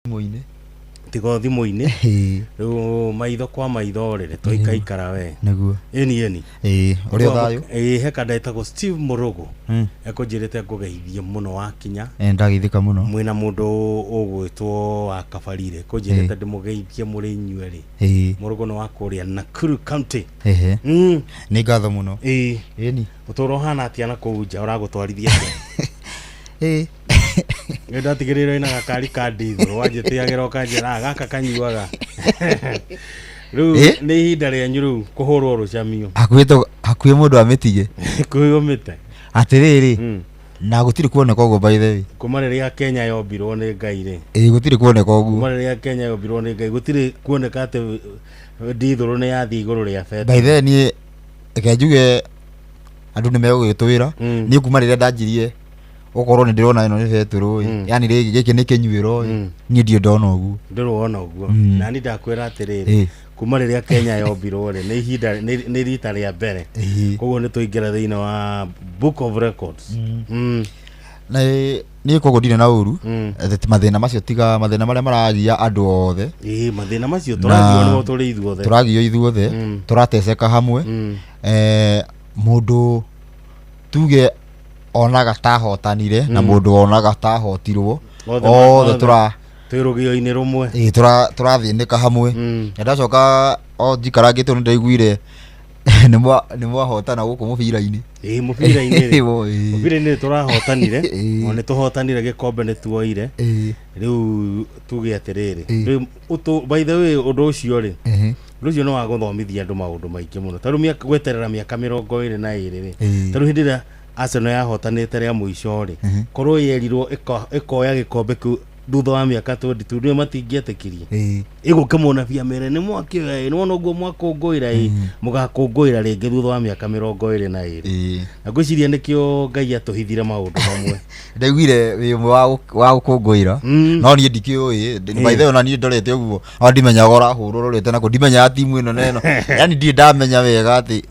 Thimũ-inĩ. Tiga o thimũ-inĩ. Ĩĩ. Rĩu maitho kwa maitho rĩ, tũikaikara we. Nĩguo. Ĩni ĩni. Ĩĩ, ũrĩ o thayũ. Ĩĩ, he kanda ĩtagwo Steve Mũrũgũ. Ekũnjĩrĩte ngũgeithie mũno wakinya. Ĩĩ, ndageithĩka mũno. Mwĩna mũndũ ũgwĩtwo wa Kabarire. Ekũnjĩrĩte ndĩmũgeithie mũrĩ inyuerĩ. Ĩĩ. Mũrũgũ nĩ wa kũrĩa Nakuru County. Ehe. Nĩ ngatho mũno. Ĩĩ. Ĩni. Ũtũũro ũhana atĩa na kũu nja ũragũtwarithia atĩa? Ĩĩ. Nĩ ndatigĩrĩirwo ina gakari ka ndithũrũ wanjĩtĩagĩra ũkanjĩra "Ah, gaka kanyuaga. Rĩu Ĩ? nĩ ihinda rĩanyu rĩu kũhũrwo rũcamio. Hakuhĩ to hakuhĩ mũndũ amĩtige. Kũhũrwo mĩte. Atĩrĩrĩ. Na gũtirĩ kuoneka ũguo by the way. Kuma rĩrĩa Kenya yombirwo nĩ Ngai rĩ. Ĩĩ, gũtirĩ kuoneka ũguo. Kuma rĩrĩa Kenya yombirwo nĩ Ngai gũtirĩ kuoneka atĩ ndithũrũ nĩ yathiĩ igũrũ rĩa betũrũ. By the way niĩ reke njuge andũ nĩ megũgĩtwĩra. Niĩ kuma rĩrĩa ndanjirie gũkorwo nĩ ndĩrona ĩno nĩ betũrũ ĩ, yani rĩngĩ gĩkĩ nĩ kĩnyuĩro ĩ, niĩ ndirĩ ndona ũguo. Ndũrĩ wona ũguo. Na niĩ ndakwĩra atĩrĩrĩ, kuma rĩrĩa Kenya yombirwo rĩ, nĩ ihinda nĩ rita rĩa mbere. Koguo nĩ twaingĩra thĩinĩ wa Book of Records. Na niĩ koguo ndirĩ na ũru. Atĩ mathĩna macio tiga mathĩna marĩa maragia andũ othe. Ĩĩ, mathĩna macio tũragio nĩmo tũrĩ ithuothe. Tũragio ithuothe, tũrateceka hamwe. Mũndũ tuge onaga ta ahotanire na mũndũ onaga ta ahotirwo, Othe othe tũra twĩ rũgĩo-inĩ rũmwe. Ĩĩ, tũrathĩnĩka hamwe. Na ndacoka o njikarangĩte nĩ ndaiguire nĩ mwahotana gũkũ mũbira-inĩ. Ĩĩ, mũbira-inĩ rĩ. Ĩĩ. Mũbira-inĩ nĩ tũrahotanire. Ĩĩ. O nĩ tũhotanire gĩkombe nĩ tuoire. Ĩĩ. Rĩu tuge atĩrĩrĩ. Ĩĩ. Rĩu by the way ũndũ ũcio rĩ. Ehe. Ũndũ ũcio nĩ wa gũthomithia andũ maũndũ maingĩ mũno. Ta rĩu gweterera mĩaka 22 rĩ. Ĩĩ. Ta rĩu hĩndĩ ĩrĩa Arsenal yahotanĩte rĩa mũico rĩ. Korwo yerirwo ĩkoya gĩkombe kĩu thutha wa mĩaka 22 nĩo matingĩetĩkirie. Ĩĩ. Ĩgũke mũnabii amere nĩ mwakĩoya ĩ, nĩwona ũguo mwakũngũĩra ĩ, mũgakũngũĩra rĩngĩ thutha wa mĩaka 22. Ĩĩ. Na ngwĩciria nĩkĩo Ngai atũhithire maũndũ mamwe. Ndaiguire wĩ ũmwe wa gũkũngũĩra. No niĩ ndikĩũĩ. By the way, ona niĩ ndorete ũguo, ona ndimenyaga ũrahũrwo ũrorete nakũ, ndimenyaga timu ĩno na ĩno. Yani ndirĩ ndamenya wega atĩ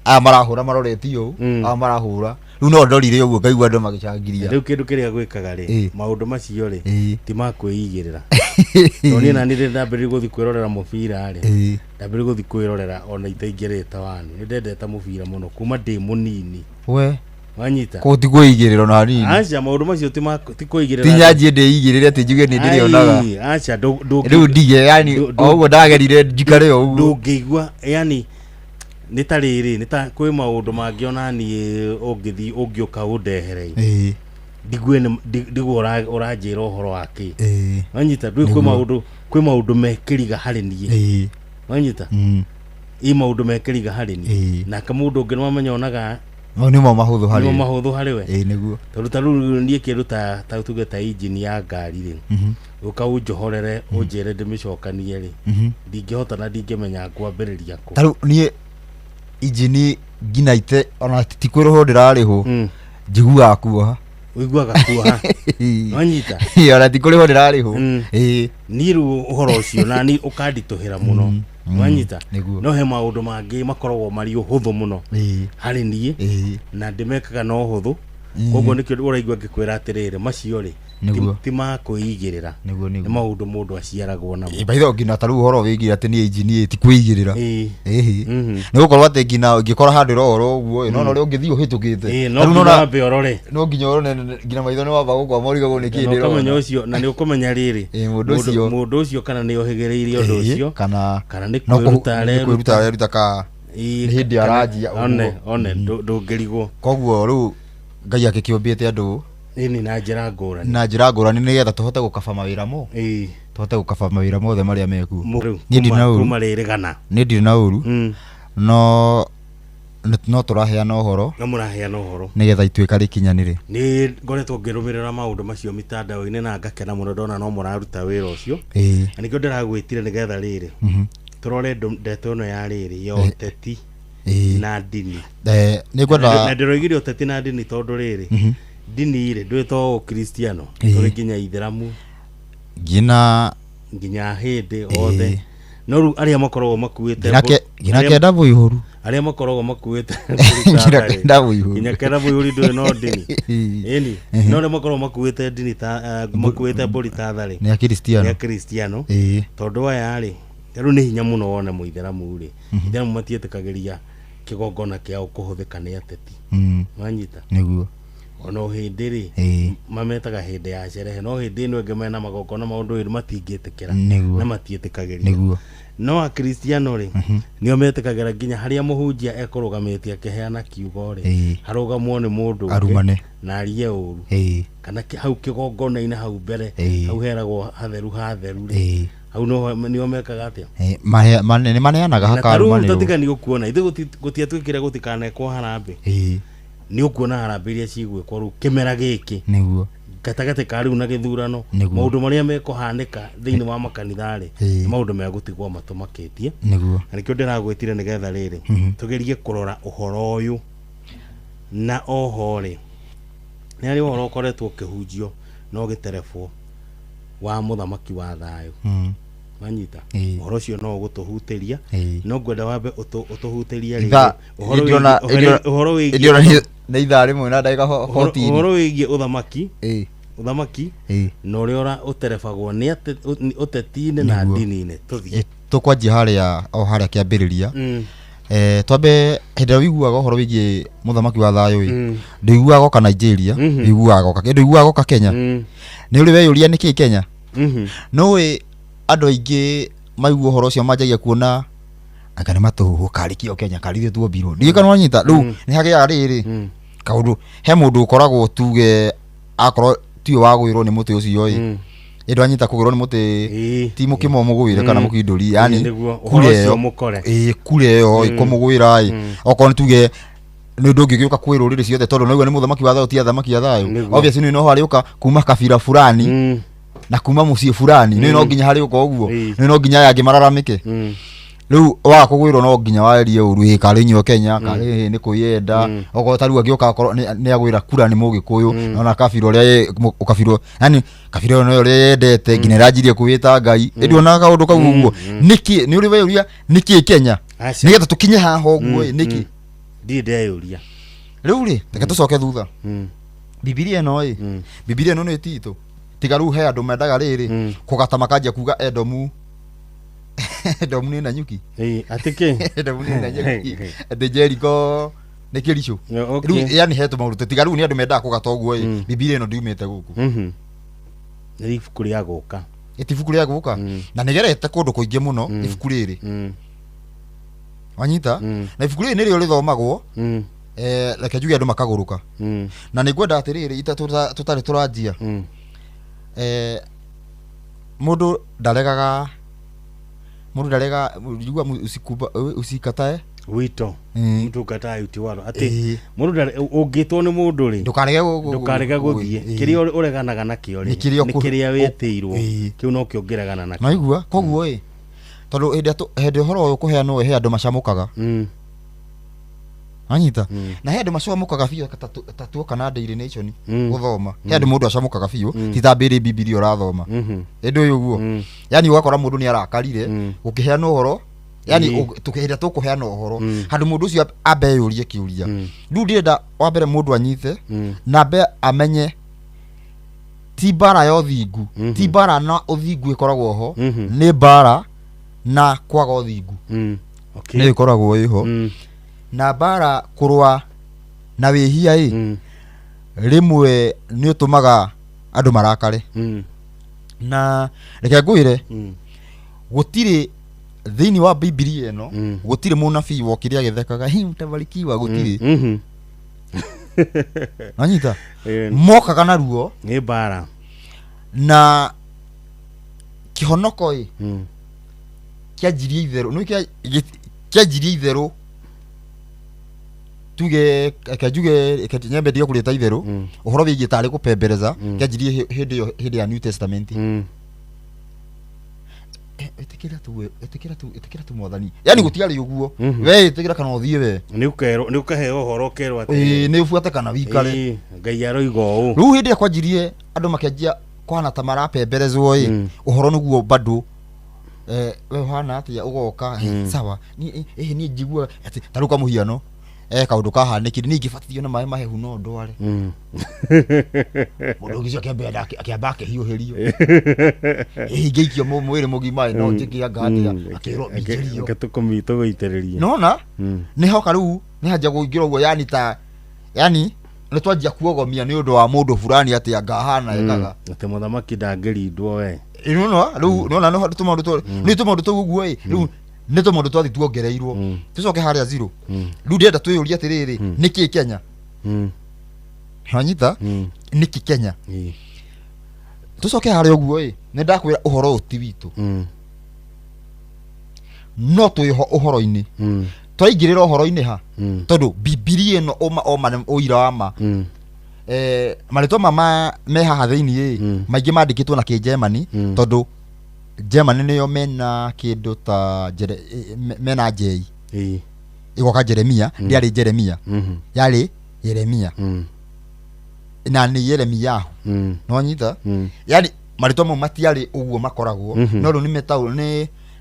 aya marahũra marorete ũũ, aya marahũra. Rĩu no ndorire ũguo ngaigua andũ magĩcangiria. Rĩu kĩndũ kĩrĩa gwĩkaga rĩ, maũndũ macio rĩ, ti ma kwĩigĩrĩra. Tondũ niĩ nani rĩrĩa ndambĩrĩirie gũthiĩ kwĩrorera mũbira rĩ, ndambĩrĩirie gũthiĩ kwĩrorera ona itaingĩrĩte wani. Nĩ ndendete mũbira mũno kuma ndĩ mũnini. We. Wanyita? Kũu ti kwĩigĩrĩra ona hanini. Aca, maũndũ macio ti ti kwĩigĩrĩra. Ti nyanjie ndĩigĩrĩre atĩ njuge nĩ ndĩrĩonaga. Ai, aca, Rĩu ndige, yani, o ũguo ndagerire njikare o ũguo. Ndũngĩigua, yani, nĩ ta rĩrĩ, nĩ ta kwĩ maũndũ mangĩ ona niĩ ũngĩthiĩ, ũngĩũka ũndehere. Ĩĩ. Ndigue nĩ, ndigue ũranjĩra ũhoro wa kĩ. Ĩĩ. Wanyita? Ndũĩ kwĩ Nĩguo. maũndũ, kwĩ maũndũ mekĩriga harĩ niĩ. Ĩĩ. Wanyita? Ĩ maũndũ mekĩriga harĩ niĩ. Ĩĩ. Nake mũndũ ũngĩ nĩwamenya onaga Mau nĩmo mahũthũ harĩ nĩmo we. mahũthũ harĩ we. Ĩĩ, nĩguo. Tondũ ta rĩu niĩ kĩndũ ta tuge ta engine ya ngari rĩ, ũka ũnjohorere ũnjĩre ndĩmĩcokanie rĩ, ndingĩhota na ndingĩmenya ngwambĩrĩria kũ. Ta rĩu niĩ engine nginya ite ona ti kwĩrĩhwo ndĩrarĩhwo, njiguaga kuoha. Ũiguaga kuoha. Wanyita? Ĩĩ, ona ti kũrĩhwo ndĩrarĩhwo. Ĩĩ. Niĩ rĩu ũhoro ũcio na niĩ ũkanditũhĩra mũno. Wanyita? Nĩguo. No he maũndũ mangĩ makoragwo marĩ ũhũthũ mũno Ĩĩ. harĩ niĩ. Ĩĩ. Na ndĩmekaga na ũhũthũ. Koguo nĩkĩo ũraigua ngĩkwĩra atĩrĩrĩ, macio rĩ, Nĩguo. ti ma kwĩigĩrĩra. Nĩguo, Nĩ nĩguo. maũndũ mũndũ aciaragwo namo. Ĩ, by the way, nginya ta rĩu ũhoro wĩgiĩ atĩ niĩ engine ĩ, ti kwĩigĩrĩra. Ĩĩ. Ĩhĩ. Nĩ gũkorwo atĩ nginya ũngĩkora handũ ĩrohorwo ũguo ĩ, no ũrĩa ũngĩthiĩ ũhĩtũkĩte. Ĩĩ, no Ta rĩu nginya nona wambe ũrore. No nginya ũrore, nginya maitho nĩ wamba gũkwama ũrigagwo nĩ kĩĩ Na ũkamenya ndĩrona. ũcio, na nĩ ũkũmenya rĩrĩ. Ĩĩ, mũndũ ũcio. Mũndũ ũcio kana nĩ ohĩgĩrĩire ũndũ Ĩĩ, ũcio. kana Kana nĩ no kwĩruta nĩ kwĩruta areruta. areruta ka Ĩĩ, nĩ hĩndĩ kana aranjia ũguo. One, one, ndũngĩrigwo. Koguo rĩu Ngai agĩkĩũmbĩte andũ Ĩni na njĩra ngũrani. Na njĩra ngũrani nĩgetha tũhote gũkaba mawĩra mo. Ĩĩ. Tũhote gũkaba mawĩra mothe marĩa mekuo. Rĩu, Niĩ ndirĩ na ũru. kuma rĩrĩ gana. Niĩ ndirĩ na ũru. No no tũraheana ũhoro. No mũraheana ũhoro. Nĩgetha ituĩka rĩkinyanĩre. Nĩ ngoretwo ngĩrũmĩrĩra maũndũ macio mitandao-inĩ na ngakena mũno ndona no mũraruta wĩra ũcio. Ĩĩ. Na nĩkĩo ndĩragwĩtire nĩgetha rĩrĩ. Tũrore ndeto ĩno ya rĩrĩ ya ũteti. Ĩĩ. Na ndini. Nĩ ngwenda Na ndĩroigire ũteti na ndini tondũ rĩrĩ. Ndini rĩ, ndũĩ to Ũkristiano, tũrĩ nginya Ithĩramu. Nginya nginya hĩndĩ othe. No rĩu arĩa makoragwo makuĩte Nginya nginya kenda mũihũru. Arĩa makoragwo makuĩte mbũri ta Nginya tha rĩ, kenda mũihũru. Nginya kenda mũihũri ndũĩ no ndini. Ĩni, no arĩa makoragwo makuĩte ndini ta makuĩte mbũri ta tha rĩ, Nĩ akristiano. Nĩ akristiano. Tondũ aya rĩ, rĩu nĩ hinya mũno wone mũithĩramu rĩ, ithĩramu matiĩtĩkagĩria kĩgongona kĩao kũhũthĩka nĩ ateti. Wanyita? Nĩguo. Ona hĩndĩ rĩ, mametaga hĩndĩ ya sherehe, no hĩndĩ ĩno ĩngĩ mena magongona maũndũ ĩrĩ matingĩtĩkĩra. Na matiĩtĩkagĩria. No akristiano rĩ, nĩo metĩkagĩra nginya harĩa mũhunjia ekũrũgamĩte akĩheana kiugo rĩ, harũgamwo nĩ mũndũ ũngĩ Arumane. Na arie ũru. Kana hau kĩgongona-inĩ hau mbere, hau heragwo hatheru hatheru rĩ, hau no nĩo mekaga atĩa? Nĩ maneanaga Na ta rĩu hakarumanĩrwo. tatiga nĩ ũkuona ithuĩ gũtiatuĩkire gũtikanekwo harambĩ. Nĩ ũkuona harambĩ iria cigwĩkwo rĩu kĩmera gĩkĩ, gatagatĩ ka rĩu na gĩthurano. Maũndũ marĩa mekũhanĩka thĩinĩ wa makanitha rĩ, nĩ maũndũ megũtigwo matũmakĩtie. Na nĩkĩo ndĩragwĩtire nĩgetha rĩrĩ tũgerie kũrora ũhoro ũyũ. Na oho rĩ, nĩ harĩ ũhoro ũkoretwo ũkĩhunjio na ũgĩterebwo wa mũthamaki wa thayũ. Wanyita? Ũhoro ũcio no ũgũtũhutĩria. No ngwenda wambe ũtũhutĩrie rĩngĩ ũhoro ũhoro wĩgiĩ Ndĩrona nĩ ithaa 1 na ndagĩka 14. Ũhoro wĩgiĩ ũthamaki, ũthamaki na ũrĩa ũterebagwo nĩ ũteti-inĩ na ndini-inĩ. Tũthiĩ. Tũkwanjia harĩa o harĩa kĩambĩrĩria. Twambe hĩndĩ ĩrĩa ũiguaga ũhoro wĩgiĩ mũthamaki wa thayũ ĩ, ndũiguaga oka Nigeria, ũiguaga oka, ndũiguaga oka Kenya. Nĩ ũrĩ weyũria nĩkĩ Kenya? Nĩũĩ andũ aingĩ maigua ũhoro ũcio manjagia kuona anga nĩ matũhũhũ karĩ kĩo Kenya, karĩ ithuĩ tuombirwo. Ndiũĩ kana wanyita. Rĩu nĩ hagĩaga rĩrĩ kaũndũ, he mũndũ ũkoragwo tuge akorwo tiwe wagwĩrwo nĩ mũtĩ ũcio ĩ, ĩndũ anyita kũgwĩrwo nĩ mũtĩ, ti mũkĩmo mũgwĩre kana mũkindũri, yani Nĩguo, ũhoro kura ũcio ĩyo mũkore. Kura ĩyo ĩ, kũmũgwĩra ĩ, okorwo nĩ tuge nĩ ũndũ ũngĩgĩũka kwĩ rũrĩrĩ ciothe, tondũ naigua nĩ mũthamaki wa thayũ, ti athamaki a thayũ. Obviously nĩ no harĩũka kuma kabira fulani na kuma mũciĩ fulani, nĩ no nginya harĩũka ũguo, nĩ no nginya aya angĩ mararamĩke. Rĩu waga kũgwĩrwo no nginya warie ũru, ĩ karĩ inyuĩ Kenya, karĩ nĩ kwĩyenda. Okorwo ta rĩu angĩũka akorwo nĩ agwĩra kura nĩ mũgĩkũyũ, ona kabira ũrĩa ũkabira, yani kabira ĩyo nĩyo ũrĩa yendete nginya ĩranjirie kwĩĩta Ngai. Ĩndĩ ona kaũndũ kau ũguo, nĩkĩ nĩ ũrĩ weyũria nĩkĩ Kenya? Aca. Nĩgetha tũkinye haha ũguo ĩ, nĩkĩ? Ndirĩ ndeyũria. Rĩu rĩ, reke tũcoke thutha. Bibilia ĩno ĩ, Bibilia ĩno nĩ titũ tiga rĩu he andũ mendaga rĩrĩ kũgata makanjia kuga Edomu, Edomu nĩ Nanyuki. Atĩ kĩ? Edomu nĩ Nanyuki, atĩ Jericho nĩ Kĩricũ. Yeah, okay. Rĩu yani he tũmaũndũ tiga rĩu nĩ andũ mendaga kũgata ũguo ĩ, Bibilia ĩno ndiumĩte gũkũ. Nĩ ibuku rĩa gũka. Ĩti ibuku rĩa gũka. Na nĩgerete kũndũ kũingĩ mũno ibuku rĩrĩ. Wanyita? Na ibuku rĩrĩ nĩrĩo rĩthomagwo, reke njuge andũ makagũrũka. Na nĩ ngwenda atĩrĩrĩ, ita tũtarĩ tũranjia, mũndũ ndaregaga, mũndũ ndarega njigua usikatae Wito. Mtu ukataa utiwaro atĩ mũndũ ũngĩtwo nĩ mũndũ rĩ, ndũkarege ndũkarege gũthiĩ. Kĩrĩa ũreganaga nakĩo rĩ, Nĩ kĩrĩa nĩ kĩrĩa wĩtĩirwo, kĩu nokĩo ũngĩregana nakĩo. Naigua? Koguo ĩ, tondũ hĩndĩ ĩrĩa hĩndĩ ũhoro ũyũ kũheanwo he andũ macamũkaga. Wanyita? Na he andũ macamũkaga biũ ta tuoka na Daily Nation gũthoma, he andũ mũndũ acamũkaga biũ, ti ta mbĩrĩ Bibilia ũrathoma. Ĩndũ ũyũ ũguo, yani ũgakora mũndũ nĩ arakarire gũkĩheanwo ũhoro, yani hĩndĩ ĩrĩa tũkũheana ũhoro, handũ mũndũ ũcio ambe eyũrie kĩũria. Rĩu ndĩrenda wa mbere mũndũ anyite na ambe amenye ti mbara ya ũthingu, ti mbara na ũthingu ĩkoragwo ho, nĩ mbara na kwaga ũthingu nĩ ĩkoragwo ĩho. Na mbara kũrũa na wĩhia ĩ, rĩmwe nĩ ũtũmaga andũ marakare. Na reke ngwĩre, gũtirĩ thĩinĩ wa Bibilia ĩno, gũtirĩ mũnabii wokire agĩthekaga, "Hi, mtabarikiwa," gũtirĩ. Wanyita? Mokaga na ruo. Nĩ mbara. Na kĩhonoko ĩ, kĩanjirie itherũ, nĩ kĩanjirie itherũ, tuge reke njuge, reke nyambe ndige kũrĩta itherũ, ũhoro wĩgiĩ tarĩ kũpembereza, kĩanjirie hĩndĩ ĩyo, hĩndĩ ya New Testament. Ĩtĩkĩra tu we, ĩtĩkĩra tu, ĩtĩkĩra tu mwathani, yani gũtiarĩ ũguo. We ĩtĩkĩra kana ũthiĩ we. Nĩ ũkerwo, nĩ ũkaheo ũhoro ũkerwo atĩ Ĩĩ, nĩ ũbuate kana wikare. Ĩĩ, Ngai aroiga ũũ. Rĩu hĩndĩ ĩrĩa kwanjirie andũ makĩanjia kũhana ta marapemberezwo ĩ, ũhoro nĩguo bado. We ũhana atĩa ũgoka? Sawa, niĩ niĩ njiguaga atĩ ta rĩu kwa mũhiano, kaũndũ kahanĩkire, niĩ ingĩbatithio na maĩ mahehu no ndware. Mũndũ ũngĩ ũcio akĩambia akĩamba akĩhiũhĩrio. Ingĩikio mwĩrĩ mũgima no njĩke anga atĩa, akĩrwo minjĩrio. Reke tũgũitĩrĩrie. Nona nĩ hoka rĩu nĩ hanjia kũingĩra ũguo, yani ta yani nĩ twanjia kuogomia nĩ ũndũ wa mũndũ fulani atĩ anga ahana ekaga. Atĩ mũthamaki ndangĩrindwo we. Nona rĩu nona nĩ tũmaũndũ tũ nĩ tũmaũndũ tũu ũguo ĩ, rĩu nĩ tũmaũndũ twathi tuongereirwo. Tũcoke harĩa zero. Rĩu ndĩrenda twĩyũrie atĩrĩrĩ, nĩkĩ Kenya? Wanyita? Nĩkĩ Kenya? Tũcoke harĩa ũguo ĩ, nĩ ndakwĩra ũhoro ũyũ ti witũ, no twĩho ũhoro-inĩ. Twaingĩrĩra ũhoro-inĩ ha? Tondũ Bibilia ĩno ũma oma nĩ ũira wa ma. Marĩtwa ma me haha thĩinĩ ĩ, maingĩ mandĩkĩtwo na kĩnjemani, tondũ Germany nĩyo mena kĩndũ ta mena njei. Ĩgoka Jeremia, ndĩarĩ Jeremia, yarĩ Yeremia, na nĩ Yeremiyahu. Nĩwanyita? Yani marĩtwa mau matiarĩ ũguo makoragwo, no rĩu nĩ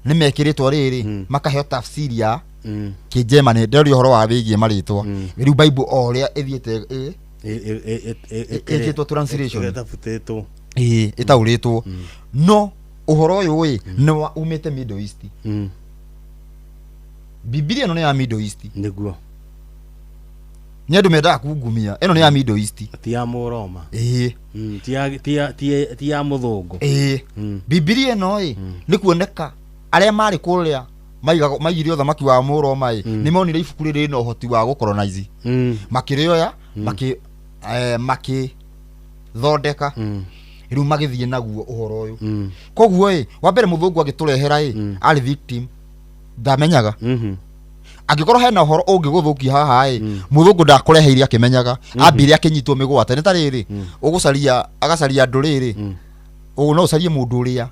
nĩ mekĩrĩtwo rĩrĩ, makaheo tafsiri ya kĩnjemani. Ndĩroria ũhoro wa wĩgiĩ marĩtwa. Rĩu Bible o ũrĩa ĩthiĩte ĩkĩtwo translation. Ĩtabutĩtwo. Ĩĩ, ĩtaũrĩtwo. No ũhoro ũyũ ĩ nĩ wa umĩte Middle East. Bibilia ĩno nĩ ya Middle East. Nĩguo. Nĩ andũ mendaga kungumia, ĩno nĩ ya Middle East. Ti ya Mũroma. Ĩĩ. Ti ya mũthũngũ. Ĩĩ. Bibilia ĩno ĩ nĩ kuoneka arĩa marĩ kũrĩa maigire ũthamaki wa Mũroma ĩ, nĩ monire ibuku rĩrĩ rĩna ũhoti wa gũcolonize. Makĩrĩoya, makĩthondeka, rĩu magĩthiĩ naguo ũhoro ũyũ. Koguo ĩ, wa mbere mũthũngũ agĩtũrehera ĩ, arĩ victim, ndamenyaga. Angĩkorwo hena ũhoro ũngĩgũthũkia haha ĩ, mũthũngũ ndakũreheire akĩmenyaga, ambire akĩnyitwo mĩgwate. Nĩ ta rĩrĩ, ũgũcaria agacaria andũ rĩrĩ, ũguo no ũcarie mũndũ ũrĩa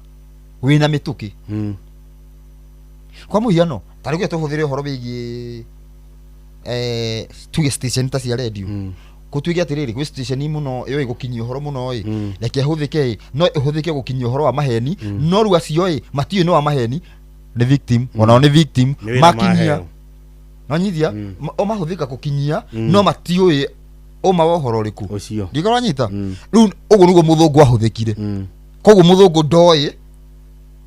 wĩna mĩtũkĩ. Kwa mũhiano, ta rĩu tũhũthĩre ũhoro wĩgiĩ tuge station ta cia radio. Gũtuĩke atĩrĩrĩ, gwĩ station mũno yũĩ gũkinyia ũhoro mũno ĩ, reke ĩhũthĩke ĩ, no ĩhũthĩke gũkinyia ũhoro wa maheni, no rĩu acio ĩ matiũĩ nĩ wa maheni, nĩ victim, onao nĩ victim. Nĩ wĩra Makinyia maheo. nonyithia o mahũthĩka gũkinyia, no matiũĩ ũma wa ũhoro ũrĩkũ. Ũcio. Ndikorwo wanyita. Rĩu ũguo nĩguo mũthũngũ ahũthĩkire. Koguo mũthũngũ ndoĩ,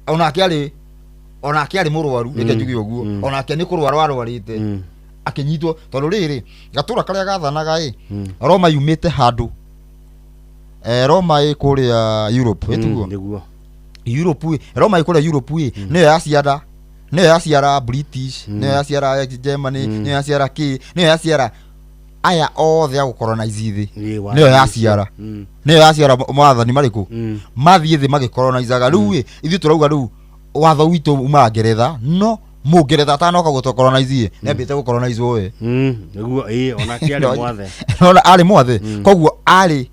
onake arĩ mũrwaru, reke njuge ũguo, onake nĩ kũrwara arwarĩte, akĩnyitwo, tondũ rĩrĩ gatũra karĩa gathanaga ĩ, Roma yumĩte handũ, Roma ĩ kũrĩa Europe ĩtiguo? Nĩguo. Europe ĩ, Roma ĩ kũrĩa Europe ĩ, nĩyo yaciara British, nĩyo yaciara Germany, nĩyo yaciara kĩ, nĩyo yaciara aya othe a gũcolonize thĩ. Nĩyo yaciara. Nĩyo yaciara maathani marĩkũ mathiĩ thĩ magĩcolonizaga. Rĩu ĩ, ithuĩ tũrauga rĩu watho witũ umaga Ngeretha, no mũngeretha atanoka gũtũcolonize nĩambĩte gũcolonize we. Nĩguo, ĩĩ, onake arĩ mwathe. Ona arĩ mwathe. Koguo arĩ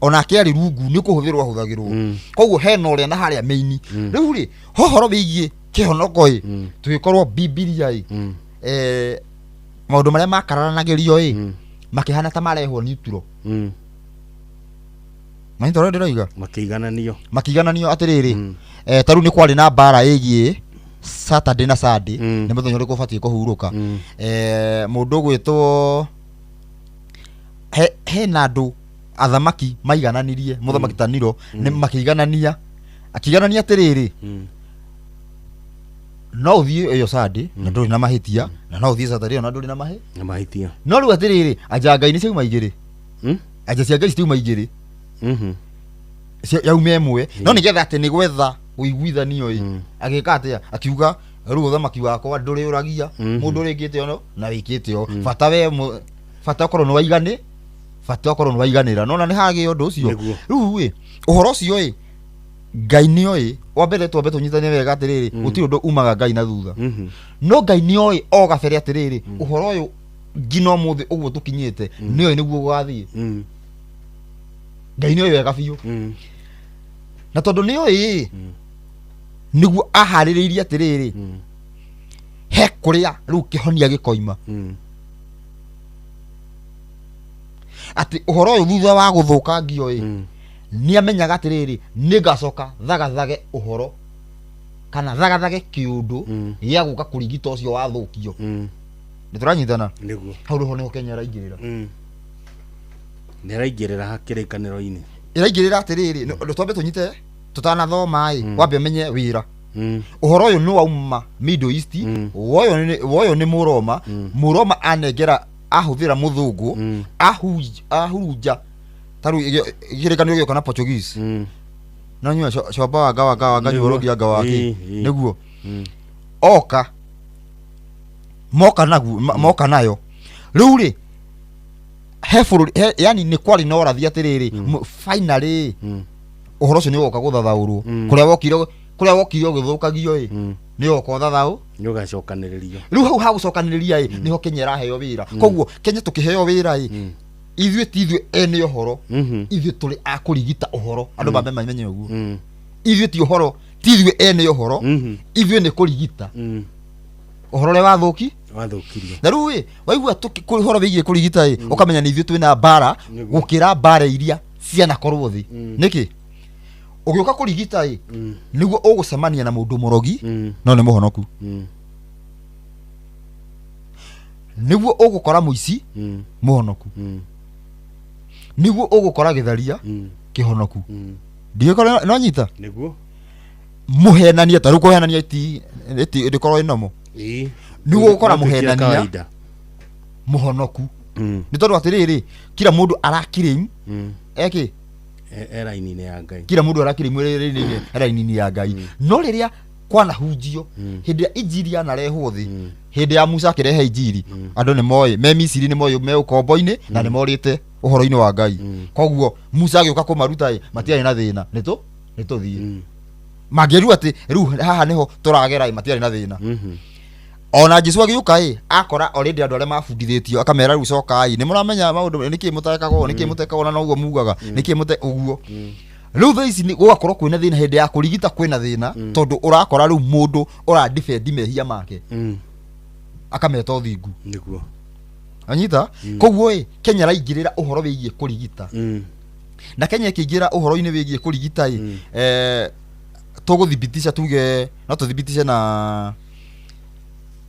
onake arĩ rungu nĩ kũhũthĩrwo ahũthagĩrwo. Koguo hena ũrĩa na harĩa main. Rĩu rĩ, hohoro wĩgiĩ kĩhonoko ĩ, tũgĩkorwo Bibilia ĩ, maũndũ marĩa makararanagĩrio ĩ, makĩhana ta marehwo neutral. Manyita ũrĩa ndĩroiga? Makĩigananio. Makĩigananio atĩrĩrĩ, ta rĩu nĩ kwarĩ na mbara ĩgiĩ Saturday na Sunday, nĩ mũthenya ũrĩkũ ũbatiĩ kũhurũka. Mũndũ ũgwĩtwo hena andũ athamaki maigananirie, mũthamaki ta Nero nĩ makĩiganania, akĩiganania atĩrĩrĩ, no ũthiĩ ĩyo Sunday na ndũrĩ na mahĩtia, na no ũthiĩ Saturday na ndũrĩ na mahĩ Na mahĩtia. No rĩu atĩrĩrĩ, anja Ngai nĩ ciauma igĩrĩ. Anja cia Ngai citiuma igĩrĩ. Yauma ĩmwe, no nĩgetha atĩ nĩ gwetha ũiguithanio ĩ, agĩka atĩa? Akiuga rĩu ũthamaki wakwa ndũrĩũragia mũndũ ũrĩkĩte ono na wĩkĩte o, bata we bata ũkorwo nĩ waigani, bata ũkorwo nĩ waiganĩra. Nona nĩ hagĩa ũndũ ũcio. Nĩguo. Rĩu ĩ, ũhoro ũcio ĩ, Ngai nĩ oĩ. Wa mbere twambe tũnyitane wega atĩrĩrĩ, gũtirĩ ũndũ umaga Ngai na thutha. No Ngai nĩ oĩ o gabere atĩrĩrĩ, ũhoro ũyũ nginya ũmũthĩ ũguo tũkinyĩte, nĩ oĩ nĩguo ũgathiĩ. Ngai nĩ oĩ wega biũ. Na tondũ nĩ oĩ, nĩguo aharĩrĩirie atĩrĩrĩ, he kũrĩa rĩu kĩhonia gĩkoima. Atĩ ũhoro ũyũ thutha wa gũthũkangio ĩ, nĩ amenyaga atĩrĩrĩ, nĩ ngacoka thagathage ũhoro. Kana thagathage kĩũndũ gĩa gũka kũrigita ũcio wathũkio. Nĩ tũranyitana? Nĩguo. Hau nĩho nĩho Kenya ĩraingĩrĩra. Nĩ ĩraingĩrĩra kĩrĩkanĩro-inĩ. Ĩraingĩrĩra atĩrĩrĩ, twambe tũnyite tũtanathoma ĩ, wambe ũmenye wĩra. Ũhoro ũyũ nĩ wauma Middle East, woyũ nĩ Mũroma, Mũroma anengera ahũthĩra mũthũngũ, ahurunja ta rĩu kĩrĩkanĩro gĩoka na Portuguese. No nyua coba wanga wanga wanga Nĩguo. nyua rũgia anga wake. Ĩĩ. Nĩguo. Oka moka naguo moka nayo. Rĩu rĩ he bũrũri he, yani nĩ kwarĩ na ũrathi atĩrĩrĩ, finally ũhoro ũcio nĩ ũgoka gũthathaũrwo. Kũrĩa wokire, kũrĩa wokire ũgĩthũkagio ĩ, nĩ ũgoka ũthathaũ. Nĩ ũgacokanĩrĩrio. Rĩu hau ha gũcokanĩrĩria ĩ, nĩho Kenya ĩraheo wĩra. Koguo Kenya tũkĩheo wĩra ĩ, ithuĩ ti ithuĩ ene ũhoro, ithuĩ tũrĩ a kũrigita ũhoro. Andũ mambe mamenye ũguo. Ithuĩ ti ũhoro, ti ithuĩ ene ũhoro, ithuĩ nĩ kũrigita ũhoro ũrĩa wathũki. Wathũkirio. Na rĩu ĩ, waigua ũhoro wĩgiĩ kũrigita ĩ, ũkamenya nĩ ithuĩ twĩna mbara Nĩguo. gũkĩra mbara iria cianakorwo thĩ. Nĩkĩ? Ũgĩũka kũrigita ĩ, nĩguo ũgũcemania na mũndũ mũrogi, no nĩ mũhonoku. Nĩguo ũgũkora mũici mũhonoku. Nĩguo ũgũkora gĩtharia kĩhonoku. Ndigĩkorwo no nyita? Nĩguo. Mũhenania, ta rĩu kũhenania ti ndĩkorwo ĩnomo. Ĩĩ. Nĩguo ũgũkora No tuĩkire mũhenania kawaida. mũhonoku. Nĩ tondũ atĩrĩrĩ, kila mũndũ arakirĩmu eki E raini-inĩ ya Ngai. Kila mũndũ arakirĩmu e raini-inĩ ya Ngai. No rĩrĩa kwanahunjio, hĩndĩ ĩrĩa injiri yanarehwo thĩ, hĩndĩ ya Musa akĩrehe injiri, andũ nĩ moĩ me Misiri, nĩ moĩ me ũkombo-inĩ na nĩ morĩte ũhoro-inĩ wa Ngai. Koguo Musa agĩũka kũmaruta ĩ, matiarĩ na thĩna, nĩ tũthiĩ. Mangĩrua atĩ rĩu haha nĩho tũragera ĩ, matiarĩ na thĩna. Ona Jesu agĩũka ĩ, akora already andũ arĩa mabundithĩtio, akamera rĩu cokai, nĩ mũramenya maũndũ, nĩkĩ mũtekaga ũũ, nĩkĩ mũtekaga ũũ, na noguo mugaga, nĩkĩ mũte ũguo. Rĩu thaa ici gũgakorwo kwĩna thĩna hĩndĩ ya kũrigita, kwĩna thĩna tondũ ũrakora rĩu mũndũ ũradefend mehia make, akameta ũthingu. Nĩguo. Anyita? Koguo ĩ, Kenya ĩraingĩrĩra ũhoro wĩgiĩ kũrigita. Na Kenya ĩkĩingĩra ũhoro-inĩ wĩgiĩ kũrigita ĩ, tũgũthibitisha tuge, no tũthibitishe na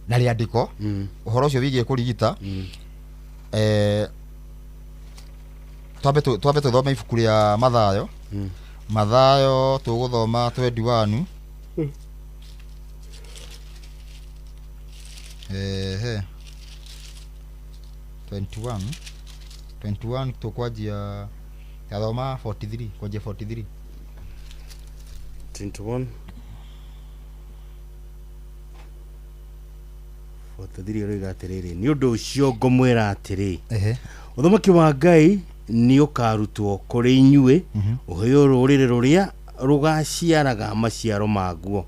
rĩandĩko ũhoro ũcio wĩgiĩ kũrigita. Twambe tũthome ibuku rĩa Mathayo. Mathayo tũgũthoma 21. Ehe. 21. 21 tũkwanjia tathoma 43, kwanjia 43. 21. 43 ĩroiga atĩrĩrĩ, nĩ ũndũ ũcio ngũmwĩra atĩrĩ, ũthamaki wa Ngai nĩ ũkarutwo kũrĩ inyuĩ, ũheo rũrĩrĩ rũrĩa rũgaciaraga maciaro maguo,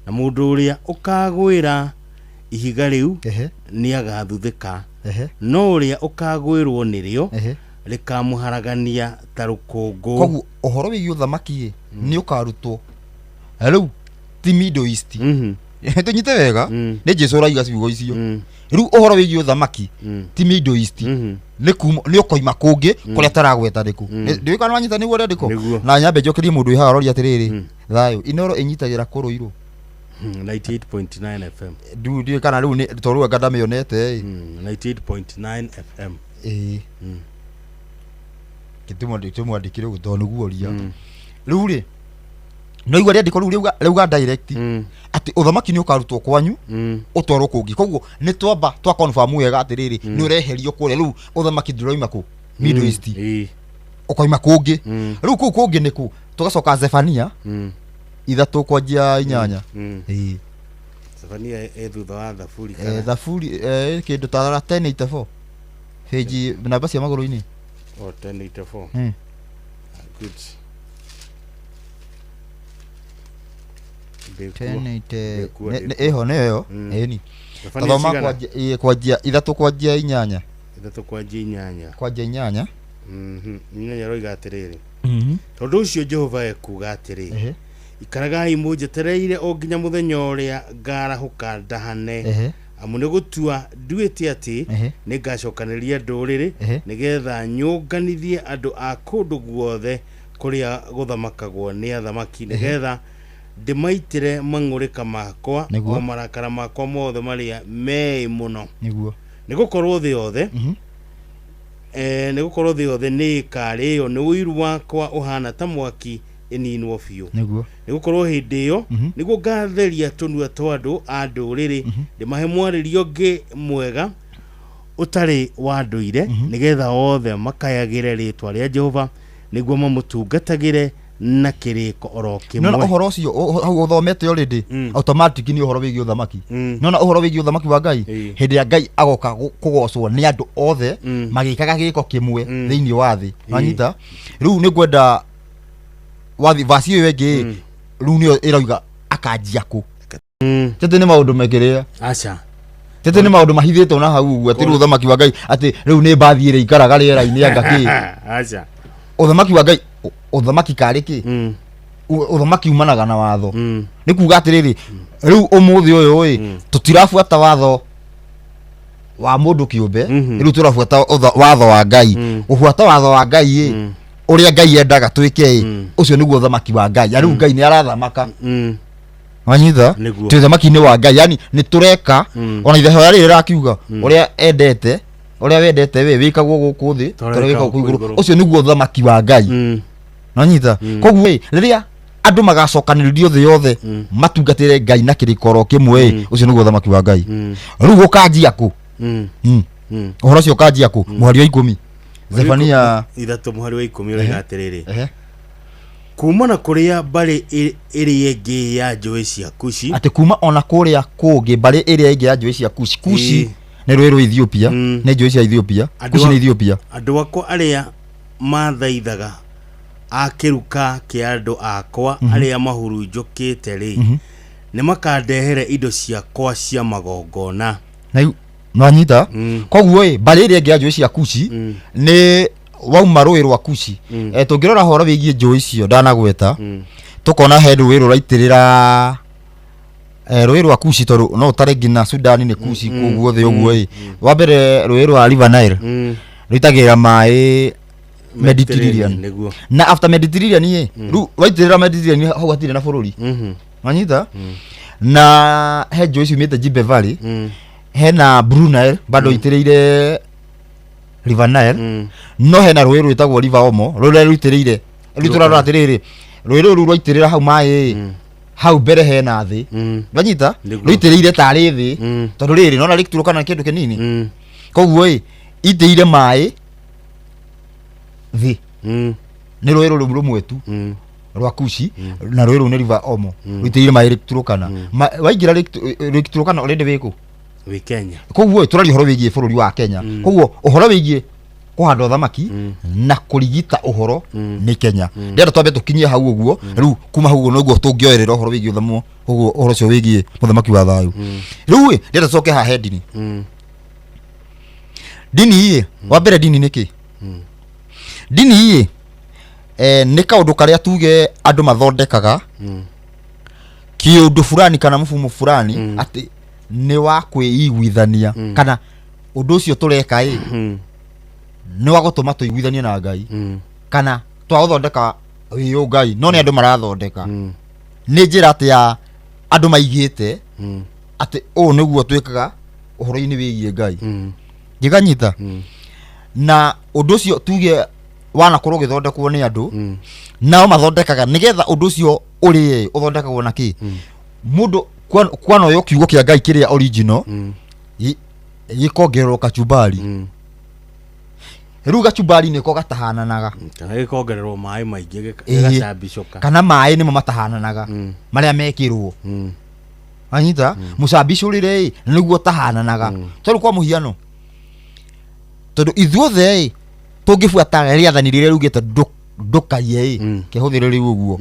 na mũndũ ũrĩa ũkagwĩra ihiga rĩu nĩ agathuthĩka, no ũrĩa ũkagwĩrwo nĩrĩo rĩkamũharagania ta rũkũngũ. Koguo ũhoro wĩgiĩ ũthamaki nĩ ũkarutwo rĩu ti Middle East. Tũnyite wega, nĩ Jesu ũraiga ciugo icio. Rĩu ũhoro wĩgiĩ ũthamaki ti Middle East, nĩ kuma nĩ ũkoima kũngĩ kũrĩa taragweta nĩkũ. Ndiũĩ kana wanyita nĩguo rĩandĩko. Na nyambe njokerie mũndũ wĩ haha aroria atĩrĩrĩ, thayũ Inoro ĩnyitagĩra kũrũirũ 98.9 FM. Ndiũĩ kana rĩu nĩ tondũ rĩu anga ndamĩonete ĩ. 98.9 FM. Ĩĩ. Gĩtũmwandĩkĩre ũguo tondũ nĩguo ũria. Rĩu rĩ, no igua rĩandĩko rĩu rĩuga direct atĩ ũthamaki nĩ ũkarutwo kwanyu ũtwarwo kũngĩ. Koguo nĩ twamba twa confirm wega atĩrĩrĩ, nĩ ũreherio kũrĩa. Rĩu ũthamaki ndũroima kũ Middle East, ũkoima kũngĩ. Rĩu kũu kũngĩ nĩ kũ? Tũgacoka Zefania 3 kwanjia 8. Ĩĩ. Zefania ĩ thutha wa Thaburi kana? Thaburi kĩndũ ta 1084 page namba cia magũrũ-inĩ. Oh, 1084. Good. Ĩho nĩyo ĩyo. Ĩni. Tathoma kwanjia 3 kwanjia 8. 3 kwanjia 8. Kwanjia 8. 8 roiga atĩrĩrĩ. Tondũ ũcio Jehova ekuuga atĩrĩ, ikaragai mũnjetereire o nginya mũthenya ũrĩa ngarahũka ndahane, amu nĩ gũtua nduĩte atĩ nĩngacokanĩrĩria ndũrĩrĩ, nĩgetha nyũnganithie andũ a kũndũ guothe kũrĩa gũthamakagwo nĩ athamaki, nĩgetha Ndĩmaitĩre mang'ũrĩka makwa, Nĩguo. o marakara makwa mothe marĩa meĩ mũno. Nĩguo. Nĩ gũkorwo thĩ yothe nĩ gũkorwo thĩ yothe nĩ ĩkarĩĩo nĩ ũiru wakwa ũhaana ta mwaki ĩninwo biũ. Nĩguo. Nĩ gũkorwo hĩndĩ ĩyo nĩguo ngatheria tũnua twa andũ a ndũrĩrĩ, ndĩmahe mwarĩrie ũngĩ mwega ũtarĩ wa ndũire, nĩgetha othe makayagĩre rĩĩtwa rĩa Jehova, nĩguo mamũtungatagĩre na kĩrĩko oro Nona kĩmwe. ũhoro ũcio hau ũthomete already, automatic nĩ ũhoro wĩgiĩ ũthamaki. Nona ũhoro wĩgiĩ ũthamaki wa Ngai, hĩndĩ ĩrĩa Ngai agoka kũgocwo nĩ andũ othe magĩkaga gĩko kĩmwe thĩinĩ wa thĩ. Wanyita? Rĩu nĩ ngwenda wathi verse ĩyo ĩngĩ, rĩu nĩyo ĩrauga akanjia kũ. Tete nĩ maũndũ mekĩrĩa. Aca. Tete nĩ maũndũ mahithĩtwo na hau ũguo, atĩ rĩu ũthamaki wa Ngai atĩ rĩu nĩ mbathi ĩrĩa ikaraga rĩera-inĩ anga kĩ. Aca. Ũthamaki wa Ngai, ũthamaki karĩ kĩ? Ũthamaki umanaga na watho. Nĩ kuga atĩrĩrĩ, rĩu ũmũthĩ ũyũ ĩ, tũtirabuata watho wa mũndũ kĩũmbe, rĩu tũrabuata watho wa Ngai. Gũbuata watho wa Ngai ĩ, ũrĩa Ngai endaga twĩke ĩ, ũcio nĩguo ũthamaki wa Ngai. Na rĩu Ngai nĩ arathamaka. Wanyita? Nĩguo. Twĩ ũthamaki-inĩ wa Ngai, yani nĩ tũreka ona ihoya rĩrĩ rĩrakiuga ũrĩa endete, ũrĩa wendete we wĩkagwo gũkũ thĩ Ta ũrĩa ta ũrĩa wĩkagwo wĩkagwo kũu kũu igũrũ. igũrũ. Ũcio nĩguo ũthamaki wa Ngai. Wanyita? Koguo ĩ, rĩrĩa andũ magacokanĩrĩrio thĩ yothe matungatĩre Ngai na kĩrĩko oro kĩmwe ĩ, ũcio nĩguo ũthamaki wa Ngai. Rĩu gũkanjia kũ? Ũhoro ũcio ũkanjia kũ? Mũhari wa 10, Zefania 3 mũhari wa 10 ũroiga atĩrĩrĩ, kuma na kũrĩa mbarĩ ĩrĩa ĩngĩ ya njũĩ cia Kushi, atĩ kuma ona kũrĩa kũngĩ mbarĩ ĩrĩa ĩngĩ ya njũĩ cia Kushi. Kushi nĩ rũĩ rwa Ethiopia, nĩ njũĩ cia Ethiopia. Kushi nĩ Ethiopia. Andũ akwa arĩa mathaithaga a kĩruka kĩa andũ akwa arĩa mahurunjũkĩte rĩ, nĩ makandehere indo ciakwa cia magongona. Na nwanyita? Koguo ĩ, mbarĩ ĩrĩa ĩngĩ ya njũĩ cia Kushi nĩ wauma rũĩ rwa Kushi. Tũngĩrora ũhoro wĩgiĩ njũĩ icio ndanagweta, tũkona he rũĩ rũraitĩrĩra rũĩ rwa Kushi, tondũ no ũtare nginya Sudani nĩ Kushi kũu guothe ũguo ĩ. Wa mbere rũĩ rwa River Nile rũitagĩrĩra maĩ Mediterranean. Nĩguo. Na after Mediterranean ĩ, rĩu waitĩrĩra Mediterranean hau hatirĩ na bũrũri. Wanyita? Na he njũĩ ciumĩte Jibe Valley, hena Blue Nile bado itĩrĩire River Nile, no hena rũĩ rwĩtagwo River Omo rũrĩa rũitĩrĩire. Rĩu tũrarora atĩrĩrĩ, rũĩ rũrũ rwaitĩrĩra hau maĩ hau mbere hena thĩ. Wanyita? Nĩguo. Rũitĩrĩire tarĩ thĩ, tondũ rĩrĩ nona rĩturũkana kĩndũ kĩnini. Koguo ĩ, itĩire maĩ thĩ. Nĩ rũĩ rũrũ rũmwe tu rwa Kushi, na rũĩ rũu nĩ River Omo rũitĩrĩire maĩ Lake Turkana. Waingĩra Lake Turkana already wĩ kũ? Wĩ Kenya. Koguo tũraria ũhoro wĩgiĩ bũrũri wa Kenya. Koguo ũhoro wĩgiĩ kũhanda ũthamaki na kũrigita ũhoro nĩ Kenya. Ndĩrenda twambe tũkinyie hau ũguo. Rĩu kuma hau ũguo noguo tũngĩoerera ũhoro wĩgiĩ ũthamo, ũguo ũhoro ũcio wĩgiĩ mũthamaki wa thayũ. Rĩu ĩ, ndĩrenda tũcoke haha he ndini. Ndini ĩ, wa mbere ndini nĩ kĩ? Ndini ĩ, nĩ kaũndũ karĩa tuge andũ mathondekaga kĩũndũ fulani kana mũbumo fulani atĩ nĩ wa kwĩiguithania, kana ũndũ ũcio tũreka ĩ nĩ wa gũtũma tũiguithanie na Ngai, kana twagũthondeka wĩ ũngai, no nĩ andũ marathondeka. Nĩ njĩra atĩ ya andũ maigĩte atĩ ũũ nĩguo twĩkaga ũhoro-inĩ wĩgiĩ Ngai. Ngĩkanyita na ũndũ ũcio tuge wanakorwo ũgĩthondekwo nĩ andũ, nao mathondekaga nĩgetha ũndũ ũcio ũrĩe ũthondekagwo na kĩ mũndũ kwanoywo kiugo kĩa Ngai kĩrĩa original gĩkongererwo kachumbari. Rĩu gachumbari nĩko gatahananaga. Kana gĩkongererwo maĩ maingĩ gĩgacambicũka. Kana maĩ nĩmo matahananaga marĩa mekĩrwo. Wanyita? Mũcambicũrĩre ĩ nĩguo tahananaga. Tondũ kwa mũhiano, tondũ ithuothe ĩ tũngĩbuata rĩathani rĩrĩa riugĩte ndũkaiye ĩ, kĩhũthĩre rĩu ũguo.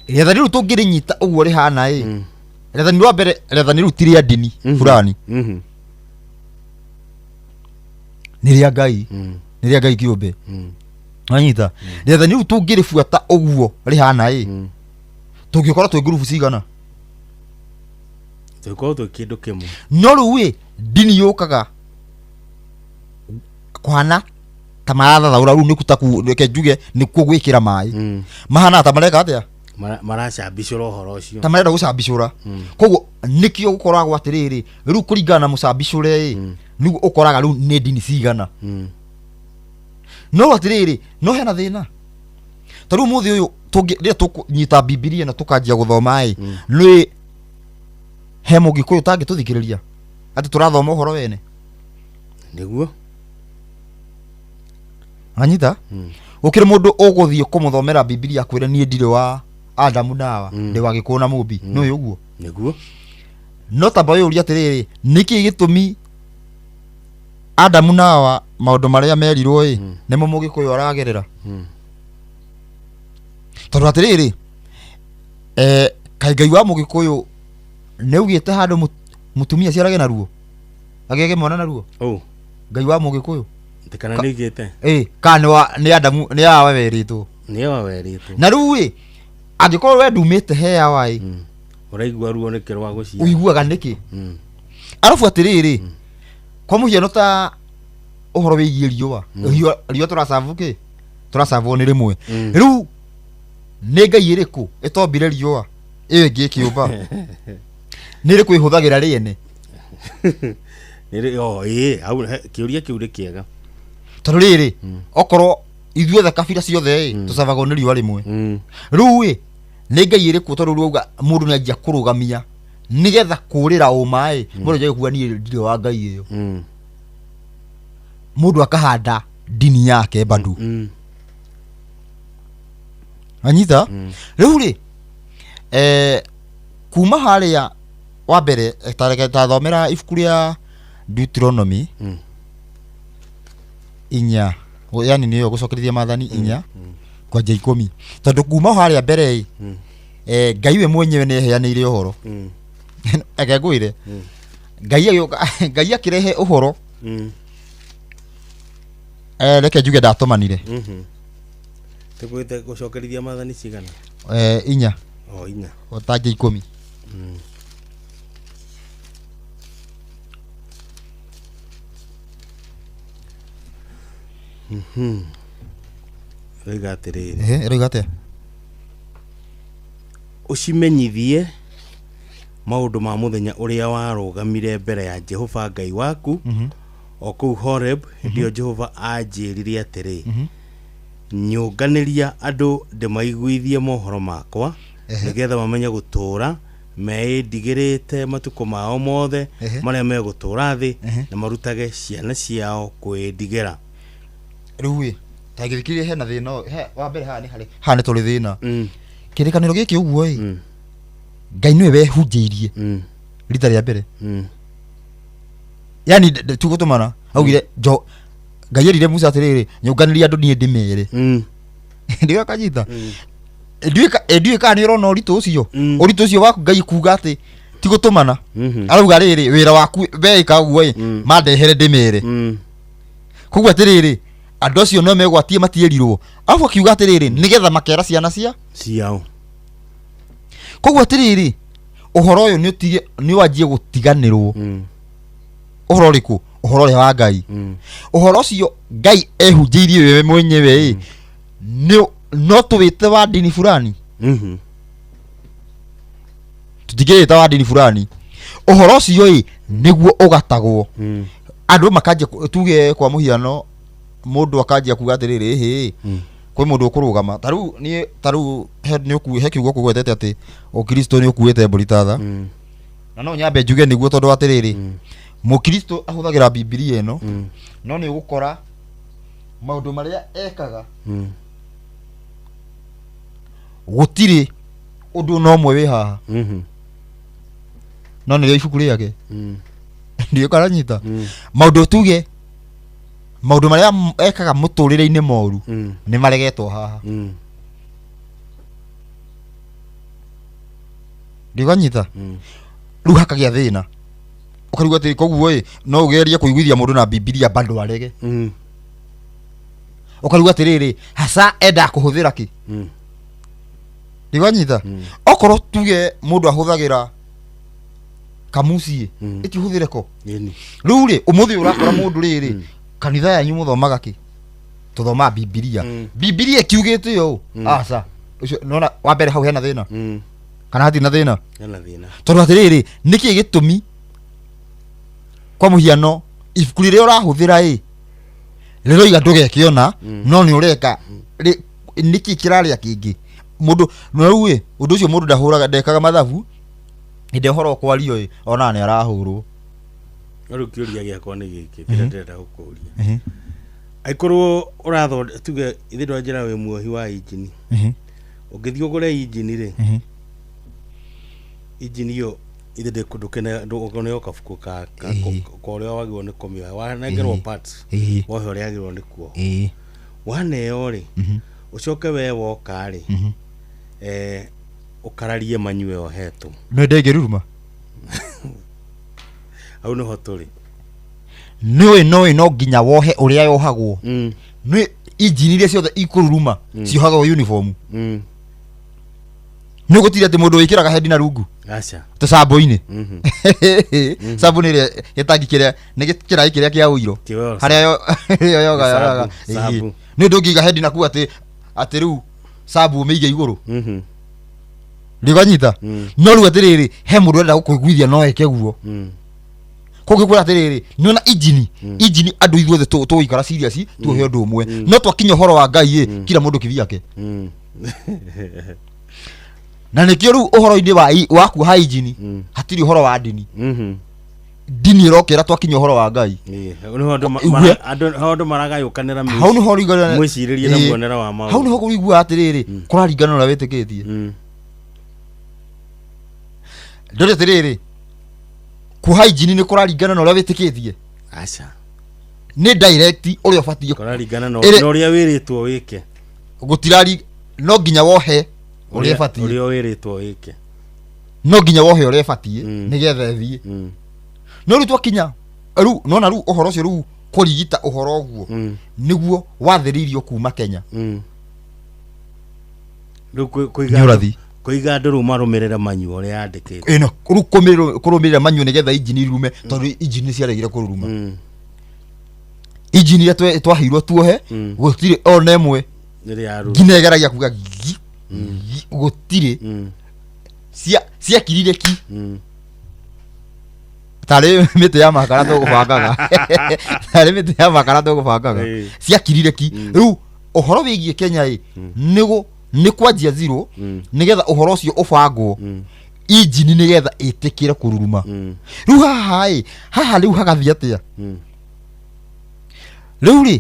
Rĩathani rĩu tũngĩrĩnyita ũguo rĩhana ĩ, rĩathani rwa mbere, rĩathani rĩu ti rĩa ndini fulani, nĩ rĩa Ngai, nĩ rĩa Ngai kĩũmbe. Wanyita? Rĩathani rĩu tũngĩrĩbuata ũguo rĩhana ĩ, tũngĩkorwo twĩ ngurubu cigana? Tũngĩkorwo twĩ kĩndũ kĩmwe. No rĩu ĩ, ndini yũkaga kũhana ta marathathaũra. Rĩu nĩ reke njuge nĩkuo gwĩkĩra maĩ mahana ta mareka atĩa? Maracambicũra ũhoro ũcio. Ta marenda gũcambicũra. Koguo nĩkĩo gũkoragwo atĩrĩrĩ, rĩu kũringana na mũcambicũre ĩ, nĩguo ũkoraga rĩu nĩ ndini cigana. No atĩrĩrĩ, no hena thĩna ta rĩu mũthĩ ũyũ tũngĩ rĩrĩa tũkũnyita Bibilia na tũkanjia gũthoma ĩ, nĩ he mũgĩkũyũ tangĩtũthikĩrĩria atĩ tũrathoma ũhoro wene? Nĩguo. Anyita gũkĩrĩ mũndũ ũgũthiĩ kũmũthomera Bibilia akwĩre niĩ ndirĩ wa Adamu na Hawa, ndĩ wa Gĩkũyũ na Mũmbi. Nĩ ũguo? Nĩguo. No tamba wĩyũrie atĩrĩrĩ, nĩkĩ gĩtũmi Adamu na Hawa maũndũ marĩa merirwo ĩ nĩmo mũgĩkũyũ aragerera? Tondũ atĩrĩrĩ, kaĩ Ngai wa mũgĩkũyũ nĩ augĩte handũ mũtumia aciarage na ruo, agĩage mwana na ruo? Oh. Ngai wa mũgĩkũyũ. Atĩ kana nĩ augĩte? Ĩ, kana nĩ Adamu, nĩ Hawa werĩtwo? Nĩ Hawa werĩtwo. Na rĩu ĩ, angĩkorwo we ndumĩte he Hawa ĩ, Ũraigua ruo nĩkĩ rwa gũciara? Ũiguaga nĩkĩ? Arabu atĩrĩrĩ, kwa mũhiano ta ũhoro wĩgiĩ riũa, riũa tũracabu kĩ? Tũracabwo nĩ rĩmwe. Rĩu nĩ Ngai ĩrĩkũ ĩtombire riũa ĩyo ĩngĩ ĩkĩũmba? Nĩ ĩrĩkũ ĩhũthagĩra rĩene? Oh, ĩĩ, hau, kĩũria kĩu nĩ kĩega. Tondũ rĩrĩ, okorwo ithuothe kabira ciothe ĩ, tũcabagwo nĩ riũa rĩmwe. Rĩu ĩ, nĩ Ngai ĩrĩkũ? Tondũ rĩu auga mũndũ nĩ anjia kũrũgamia nĩgetha kũrĩra ũma ĩ, mũndũ anjia kuga niĩ ndirĩ wa Ngai ĩyo. Mũndũ akahanda ndini yake bado. Anyita? Rĩu rĩ, kuma harĩa wa mbere, tareke tathomera ibuku rĩa Deuteronomy 4, yani nĩyo gũcokerithia maathani 4 kwanja 10, tondũ kuma harĩa mbere ĩ, Ngai we mwenyewe nĩ eheanĩire ũhoro. Reke ngwĩre, Ngai agĩũka, Ngai akĩrehe ũhoro. Reke njuge ndatũmanire. Tũkwĩte gũcokerithia maathani cigana? 4. O 4. Gũtanja 10. Ĩroiga atĩrĩrĩ. Ehe, ĩroiga atĩa? Ũcimenyithie maũndũ ma mũthenya ũrĩa warũgamire mbere ya Jehova Ngai waku o kũu Horeb, hĩndĩ ĩyo Jehova aanjĩrire atĩrĩ, Nyũnganĩria andũ ndĩmaiguithie mohoro makwa, nĩgetha mamenye gũtũũra meĩndigĩrĩte matukũ mao mothe marĩa megũtũũra thĩ, na marutage ciana ciao kwĩĩndigĩra. Rĩu ĩ, ta gĩthikĩrĩria, hena thĩna ũyũ. Wa mbere haha nĩ harĩ haha nĩ tũrĩ thĩna. Kĩrĩkanĩro gĩkĩ ũguo ĩ, Ngai nĩwe wehunjĩirie rita rĩa mbere. Yani tugũtũmana augire jo Ngai erire Musa atĩrĩrĩ, nyũnganĩria andũ niĩ ndĩmere. Ndiũĩ akanyita. Ndiũĩ kana nĩ ũrona ũritũ ũcio. Ũritũ ũcio waku Ngai kuga atĩ ti gũtũmana. Arauga rĩrĩ, wĩra waku weĩka ũguo ĩ, mandehere ndĩmere. Koguo atĩrĩrĩ, andũ acio no megwatie matierirwo. Arabu akiuga atĩrĩrĩ, nĩgetha makera ciana cia ciao. Koguo atĩrĩrĩ, ũhoro ũyũ nĩ ũtige, nĩ wanjie gũtiganĩrwo. Ũhoro ũrĩkũ? Ũhoro ũrĩa wa Ngai. Ũhoro ũcio Ngai ehunjĩirie wewe mwenyewe ĩ, nĩ no tũwĩte wa ndini fulani. Tũtingĩwĩta wa ndini fulani. Ũhoro ũcio ĩ, nĩguo ũgatagwo. Andũ makanjia tuge kwa mũhiano, mũndũ akanjia kuga atĩrĩrĩ, ĩhĩ, kwĩ mũndũ ũkũrũgama ta rĩu niĩ, ta rĩu he nĩ ũku he kiugo kũgwetete atĩ ũkristo nĩ ũkuĩte mbũri ta tha. Na no nyambe njuge nĩguo, tondũ atĩrĩrĩ, mũkristo ahũthagĩra Bibilia ĩno, no nĩ ũgũkora maũndũ marĩa ekaga gũtirĩ ũndũ na ũmwe wĩ haha. No nĩrĩo ibuku rĩake. Ndiũĩ kana nyita. Maũndũ, tuge maũndũ marĩa ekaga mũtũrĩre-inĩ moru, nĩ maregetwo haha. Ndiũkanyita. Rĩu hakagĩa thĩna, ũkarigwo atĩ koguo ĩ, no ũgerie kũiguithia mũndũ na Bibilia bado arege. Ũkarigwo atĩrĩrĩ, hasa endaga kũhũthĩra kĩ? Ndiũkanyita. Okorwo tuge mũndũ ahũthagĩra kamuci ĩ, ĩti ũhũthĩre ko. Ĩni. Rĩu rĩ, ũmũthĩ ũrakora mũndũ rĩrĩ, kanitha yanyu mũthomaga kĩ? Tũthomaga Bibilia. Bibilia ĩkiugĩte ũũ? Aca. Ũcio nona wa mbere hau hena thĩna kana hatirĩ na thĩna? Hena thĩna. Tondũ atĩrĩrĩ, nĩkĩ gĩtũmi kwa mũhiano ibuku rĩrĩa ũrahũthĩra ĩ rĩroiga ndũgeke ona no nĩ ũreka? Nĩkĩ kĩrarĩa kĩngĩ mũndũ? No rĩu ĩ ũndũ ũcio mũndũ ndahũraga, ndekaga mathabu hĩndĩ ĩrĩa ũhoro ũkwario ĩ ona nĩ arahũrwo. No rĩu kĩũria gĩakwa nĩ gĩkĩ kĩrĩa ndĩrenda gũkũria. Angĩkorwo ũrathonde, tuge ithe ndwanjĩra wĩ muohi wa injini, ũngĩthiĩ ũgũre injini rĩ, injini ĩyo ithe ndũkĩne ndũkũneo kabuku ka ka ũrĩa wagĩrĩirwo nĩ kũmĩoha, wanengerwo parts, wohe ũrĩa yagĩrĩirwo nĩ kuohwo, waneo rĩ, ũcoke we woka rĩ, ũkararie manyue ohetwo. No ndĩngĩruruma. Hau nĩho tũrĩ. Nĩũĩ noĩ no nginya wohe ũrĩa yohagwo. Nĩ injini iria ciothe ikũruruma ciohagwo uniform. Nĩ gũtirĩ atĩ mũndũ wĩkĩraga hendi na rungu. Aca. Tũcambo-inĩ. Cambũ nĩ ĩrĩa gĩtangi kĩrĩa nĩ kĩraĩ kĩrĩa kĩa ũiro. Kĩoyo. Harĩa yo ĩrĩa yoga. Sambu, Yoga. sambu. Nĩ ndũngĩiga hendi nakuo atĩ atĩ rĩu sambu ũmĩige igũrũ. Ndĩganyita. No rĩu atĩrĩrĩ, he mũndũ ũrenda gũkũiguithia no eke guo. Kũngĩkwĩra atĩrĩrĩ, nĩona injini injini andũ ithuothe tũgũikara serious tuohe ũndũ ũmwe, no twakinya ũhoro wa Ngai ĩ kila mũndũ kivyake. Na nĩkĩo rĩu ũhoro-inĩ wa kuoha injini hatirĩ ũhoro wa ndini. Ndini ĩrokĩra twakinya ũhoro wa Ngai. Ĩĩ, hau nĩho andũ Igue. hau andũ maragayũkanĩra Hau nĩho ũringana mwĩcirĩrie na muonere wa maũndũ. Hau nĩho kũiguaga atĩrĩrĩ, kũraringana na ũrĩa wĩtĩkĩtie. Ndũrĩ atĩrĩrĩ, kuoha injini nĩ kũraringana na ũrĩa wĩtĩkĩtie? Aca. Nĩ direct ũrĩa ũbatiĩ. Kũraringana na ũrĩa wĩrĩtwo wĩke. Gũtirari, no nginya wohe ũrĩa ĩbatiĩ. Ũrĩa wĩrĩtwo wĩke. No nginya wohe ũrĩa ĩbatiĩ nĩgetha ĩthiĩ. No rĩu twakinya rĩu nona rĩu ũhoro ũcio rĩu kũrigita ũhoro ũguo nĩguo wathĩrĩirio kuma Kenya. Rĩu kũiga Nĩ ũrathi. Kũiga andũ rĩu marũmĩrĩre manyua ũrĩa yandĩkĩtwo. Ĩno rĩu kũrũmĩrĩra manyua nĩgetha injini irume, tondũ injini nĩ ciaregire kũruruma. Injini iria twaheirwo tuohe, gũtirĩ ona ĩmwe Ĩrĩa yaruruma. Nginya ĩgeragia kuga gi gi, gũtirĩ. Ciakirire ki tarĩ mĩtĩ ya makara tũgũbangaga, tarĩ mĩtĩ ya makara tũgũbangaga. Ciakirire ki. Rĩu ũhoro wĩgiĩ Kenya ĩ nĩgũ nĩ kwanjia zero nĩgetha ũhoro ũcio ũbangwo injini nĩgetha ĩtĩkĩre kũruruma. Rĩu haha ĩ haha rĩu hagathiĩ atĩa? Rĩu rĩ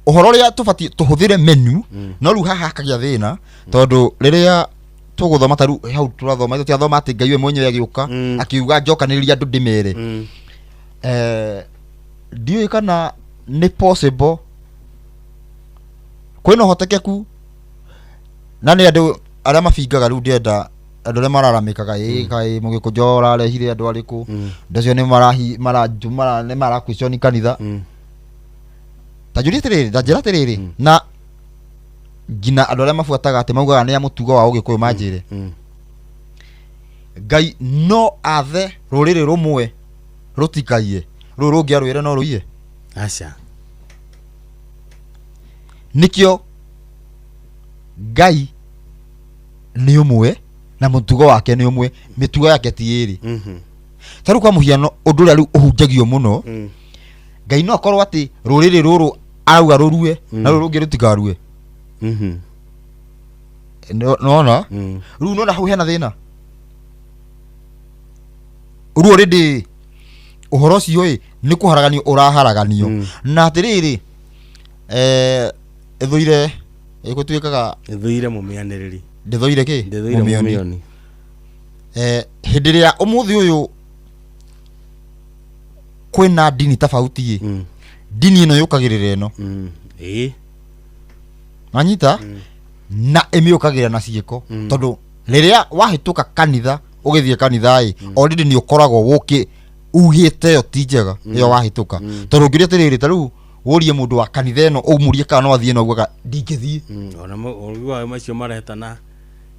ũhoro ũrĩa tũbatiĩ tũhũthĩre menu, no rĩu haha hakagĩa thĩna tondũ rĩrĩa tũgũthoma ta rĩu hau tũrathoma tũtiathoma atĩ Ngai we mwenyewe agĩũka akiuga njokanĩrĩria andũ ndĩmere. Ndiũĩ kana nĩ possible, kwĩna ũhotekeku na nĩ andũ arĩa mabingaga rĩu ndĩrenda andũ arĩa mararamĩkaga ĩ kaĩ mũgĩkũnjo ũrarehire andũ arĩkũ, andũ acio nĩ marahi mara mara nĩ mara question kanitha. Ta njũrie atĩrĩrĩ, ta njĩra atĩrĩrĩ, na nginya andũ arĩa mabuataga atĩ maugaga nĩ a mũtugo wa ũgĩkũyũ manjĩre, Ngai no athe rũrĩrĩ rũmwe rũtikaiye, rũrũ rũngĩ arwĩre no rũiye? Aca. Nĩkĩo Ngai nĩ ũmwe na mũtugo wake nĩ ũmwe, mĩtugo yake ti ĩrĩ. Ta rĩu kwa mũhiano ũndũ ũrĩa rĩu ũhunjagio mũno, Ngai no akorwo atĩ rũrĩrĩ rũrũ arauga rũrue na rũrũ rũngĩ rũtikarue. Nona rĩu nona hau hena thĩna rĩu already ũhoro ũcio ĩ nĩ kũharaganio ũraharaganio. Na atĩrĩrĩ, ĩthũire ĩgũtuĩkaga Ĩthũire mũmĩanĩrĩri. Ndĩthũire kĩ? Ndĩthũire mũmĩoni. Mũmĩoni. Hĩndĩ ĩrĩa ũmũthĩ ũyũ kwĩna ndini tofauti ĩ, ndini ĩno yũkagĩrĩra ĩno. Wanyita na ĩmĩũkagĩrĩra na ciĩko, tondũ rĩrĩa wahĩtũka kanitha ũgĩthiĩ kanitha ĩ already nĩ ũkoragwo wũkĩ ugĩte ĩyo ti njega ĩyo wahĩtũka, tondũ ũngĩũria atĩrĩrĩ, ta rĩu ũrie mũndũ wa kanitha ĩno ũmũrie kana no athiĩ ĩno, augaga ndingĩthiĩ. Ona ũiguaga macio maretana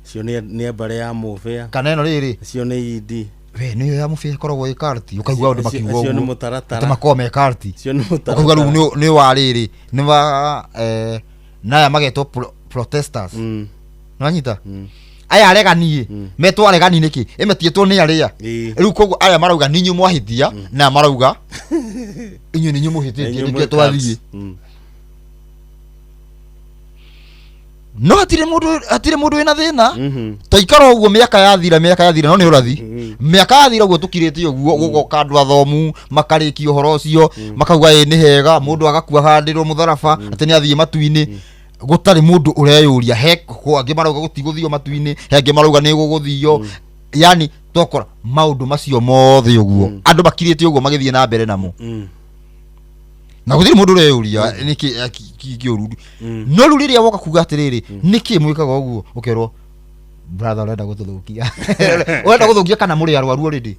cio nĩ mbarĩ ya mũbĩa. Kana ĩno rĩrĩ Cio nĩ indi. We nĩyo ya mũbĩa ĩkoragwo ĩ karti, ũkaigua andũ makiuga Acio nĩ ũguo mũtaratara. atĩ makoragwo me karti. Cio nĩ ũkauga rĩu mũtaratara. nĩ wa rĩrĩ nĩ wa naya magetwo protesters. Nĩwanyita? Aya aregani ĩ, metwo aregani nĩkĩ? Ĩ metiĩtwo nĩ arĩa? Rĩu koguo aya marauga nĩ inyuĩ mwahĩtia, na aya marauga inyuĩ nĩ inyuĩ mũhĩtĩtie, Inyuĩ nĩkĩo mwĩ twathiĩ. camps. No hatirĩ mũndũ, hatirĩ mũndũ wĩna thĩna. Twaikara ũguo mĩaka yathira, mĩaka yathira, no nĩ ũrathi. Mĩaka yathira ũguo tũkirĩte ũguo, gũgoka andũ athomu makarĩkia ũhoro ũcio, makauga ĩ nĩ hega, mũndũ agakua handĩrwo mũtharaba atĩ nĩ athiĩ matu-inĩ. Gũtarĩ mũndũ ũreyũria, he angĩ marauga gũtigũthio matu-inĩ, he angĩ marauga nĩ gũgũthio. Yani twakora maũndũ macio mothe ũguo, andũ makirĩte ũguo magĩthiĩ na mbere namo. Na gũtirĩ mũndũ ũreyũria nĩkĩ kĩũru. No rĩu rĩrĩa woka kuga atĩrĩrĩ, nĩkĩ mwĩkaga ũguo, ũkerwo brother ũrenda gũtũthũkia, ũrenda gũthũkia kana mũrĩ arwaru already.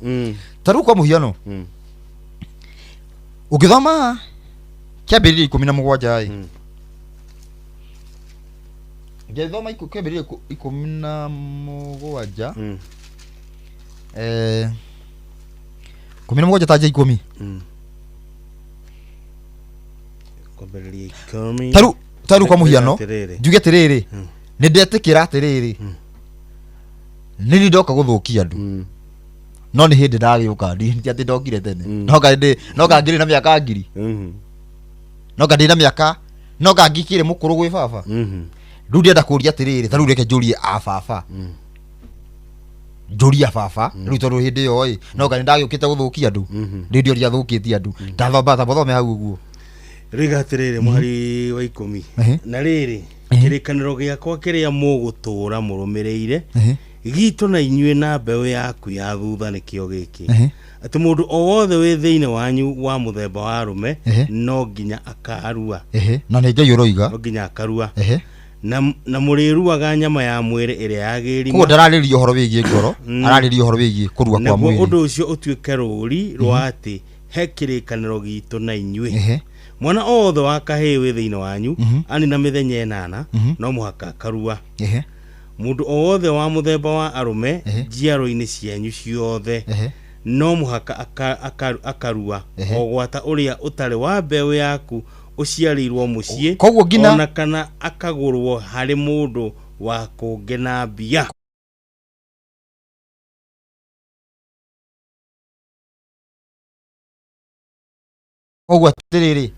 Ta rĩu kwa mũhiano, ũngĩthoma kĩambĩrĩria 17 ĩ, ngĩthoma kĩambĩrĩria 17, 17 ta nja 10. Kwambĩrĩria 10. Ta rĩu kwa mũhiano, Atĩrĩrĩ. njuge atĩrĩrĩ, nĩ ndetĩkĩra atĩrĩrĩ, nĩ niĩ ndoka gũthũkia andũ, no nĩ hĩndĩ ndagĩũka, ti atĩ ndokire tene. No ka ngĩrĩ na mĩaka 1000, no ka ndĩ na mĩaka, no ka ngĩkĩrĩ mũkũrũ gwĩ baba. Rĩu ndĩrenda kũria atĩrĩrĩ, ta rĩu reke njũrie a baba, njũrie a baba rĩu, tondũ hĩndĩ ĩyo ĩ no ka nĩ ndagĩũkĩte gũthũkia andũ, rĩu ndio ndiathũkĩtie andũ. Ndathomba tamba thome hau ũguo. Rĩga atĩrĩrĩ, mũhari wa 10. Na rĩrĩ, kĩrĩkanĩro gĩakwa kĩrĩa mũgũtũũra mũrũmĩrĩire, gitũ na inyuĩ na mbeũ yaku ya thutha, nĩkĩo gĩkĩ, atĩ mũndũ o wothe wĩ thĩinĩ wanyu wa mũthemba wa arũme no nginya akarua. Na nĩ Ngai ũroiga. No nginya akarua. Na mũrĩruaga nyama ya mwĩrĩ ĩrĩa ya Koguo gĩrima. ndararĩria ũhoro wĩgiĩ ngoro, ararĩria ũhoro wĩgiĩ kũrua kwa Naguo mwĩrĩ. ũndũ ũcio ũtuĩke rũũri rwa atĩ he kĩrĩkanĩro gitũ na inyuĩ. Mwana o wothe wa kahĩĩ wĩ thĩinĩ wanyu anina mĩthenya 8 no mũhaka akarua. Mũndũ o wothe wa mũthemba wa arũme njiaro-inĩ cianyu ciothe no mũhaka akarua, o gwata ũrĩa ũtarĩ wa mbeũ yaku ũciarĩirwo mũciĩ, Koguo nginya ona kana akagũrwo harĩ mũndũ wa kũngĩ na mbia. Koguo atĩrĩrĩ,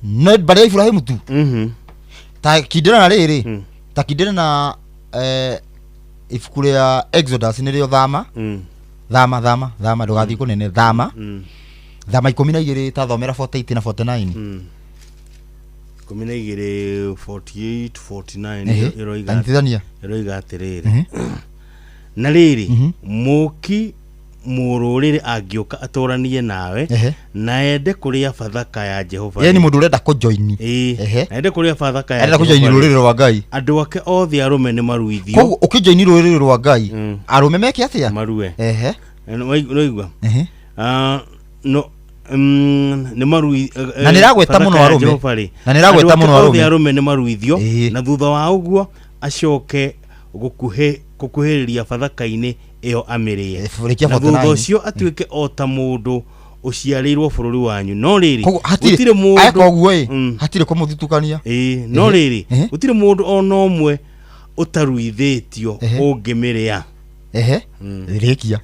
no mbarĩ ya Iburahĩmu tu. Ta kindĩra na rĩrĩ, ta kindĩra na ibuku rĩa Exodus, nĩrĩo Thama. Thama, Thama, Thama, ndũgathiĩ kũnene, Thama. Thama 12, ta thomera 48 na 49. 12, 48, 49. Ĩroiga Tanyitithania. Ĩroiga atĩrĩrĩ, na rĩrĩ, mũki mũrũrĩrĩ angĩũka atũranie nawe na ende kũrĩa Bathaka ya Jehova Ye ni mũndũ ũrenda kũjoini. Ĩĩ, na ende kũrĩa Bathaka ya Arenda kũjoini Jehova rĩ, rũrĩrĩ rwa Ngai. Andũ ake othe arũme nĩ maruithio. Koguo ũkĩjoini rũrĩrĩ rwa Ngai, arũme meke atĩa? Marue. Nĩwaigua? Ah, no nĩ marui Na nĩ ĩragweta Bathaka mũno ya arũme. Jehova rĩ, Na nĩ ĩragweta andũ ake mũno othe arũme. Arũme nĩ maruithio, na thutha wa ũguo acoke gũkuhĩrĩria Bathaka-inĩ ĩyo amĩrĩe. Rĩkia Na thutha 49. ũcio atuĩke o ta mũndũ ũciarĩirwo bũrũri wanyu. No rĩrĩ, Koguo hatirĩ gũtirĩ mũndũ eka ũguo ĩ, hatirĩ kũmũthutũkania. Ĩĩ, no rĩrĩ, gũtirĩ mũndũ o na ũmwe ũtaruithĩtio ũngĩmĩrĩa. Rĩkia.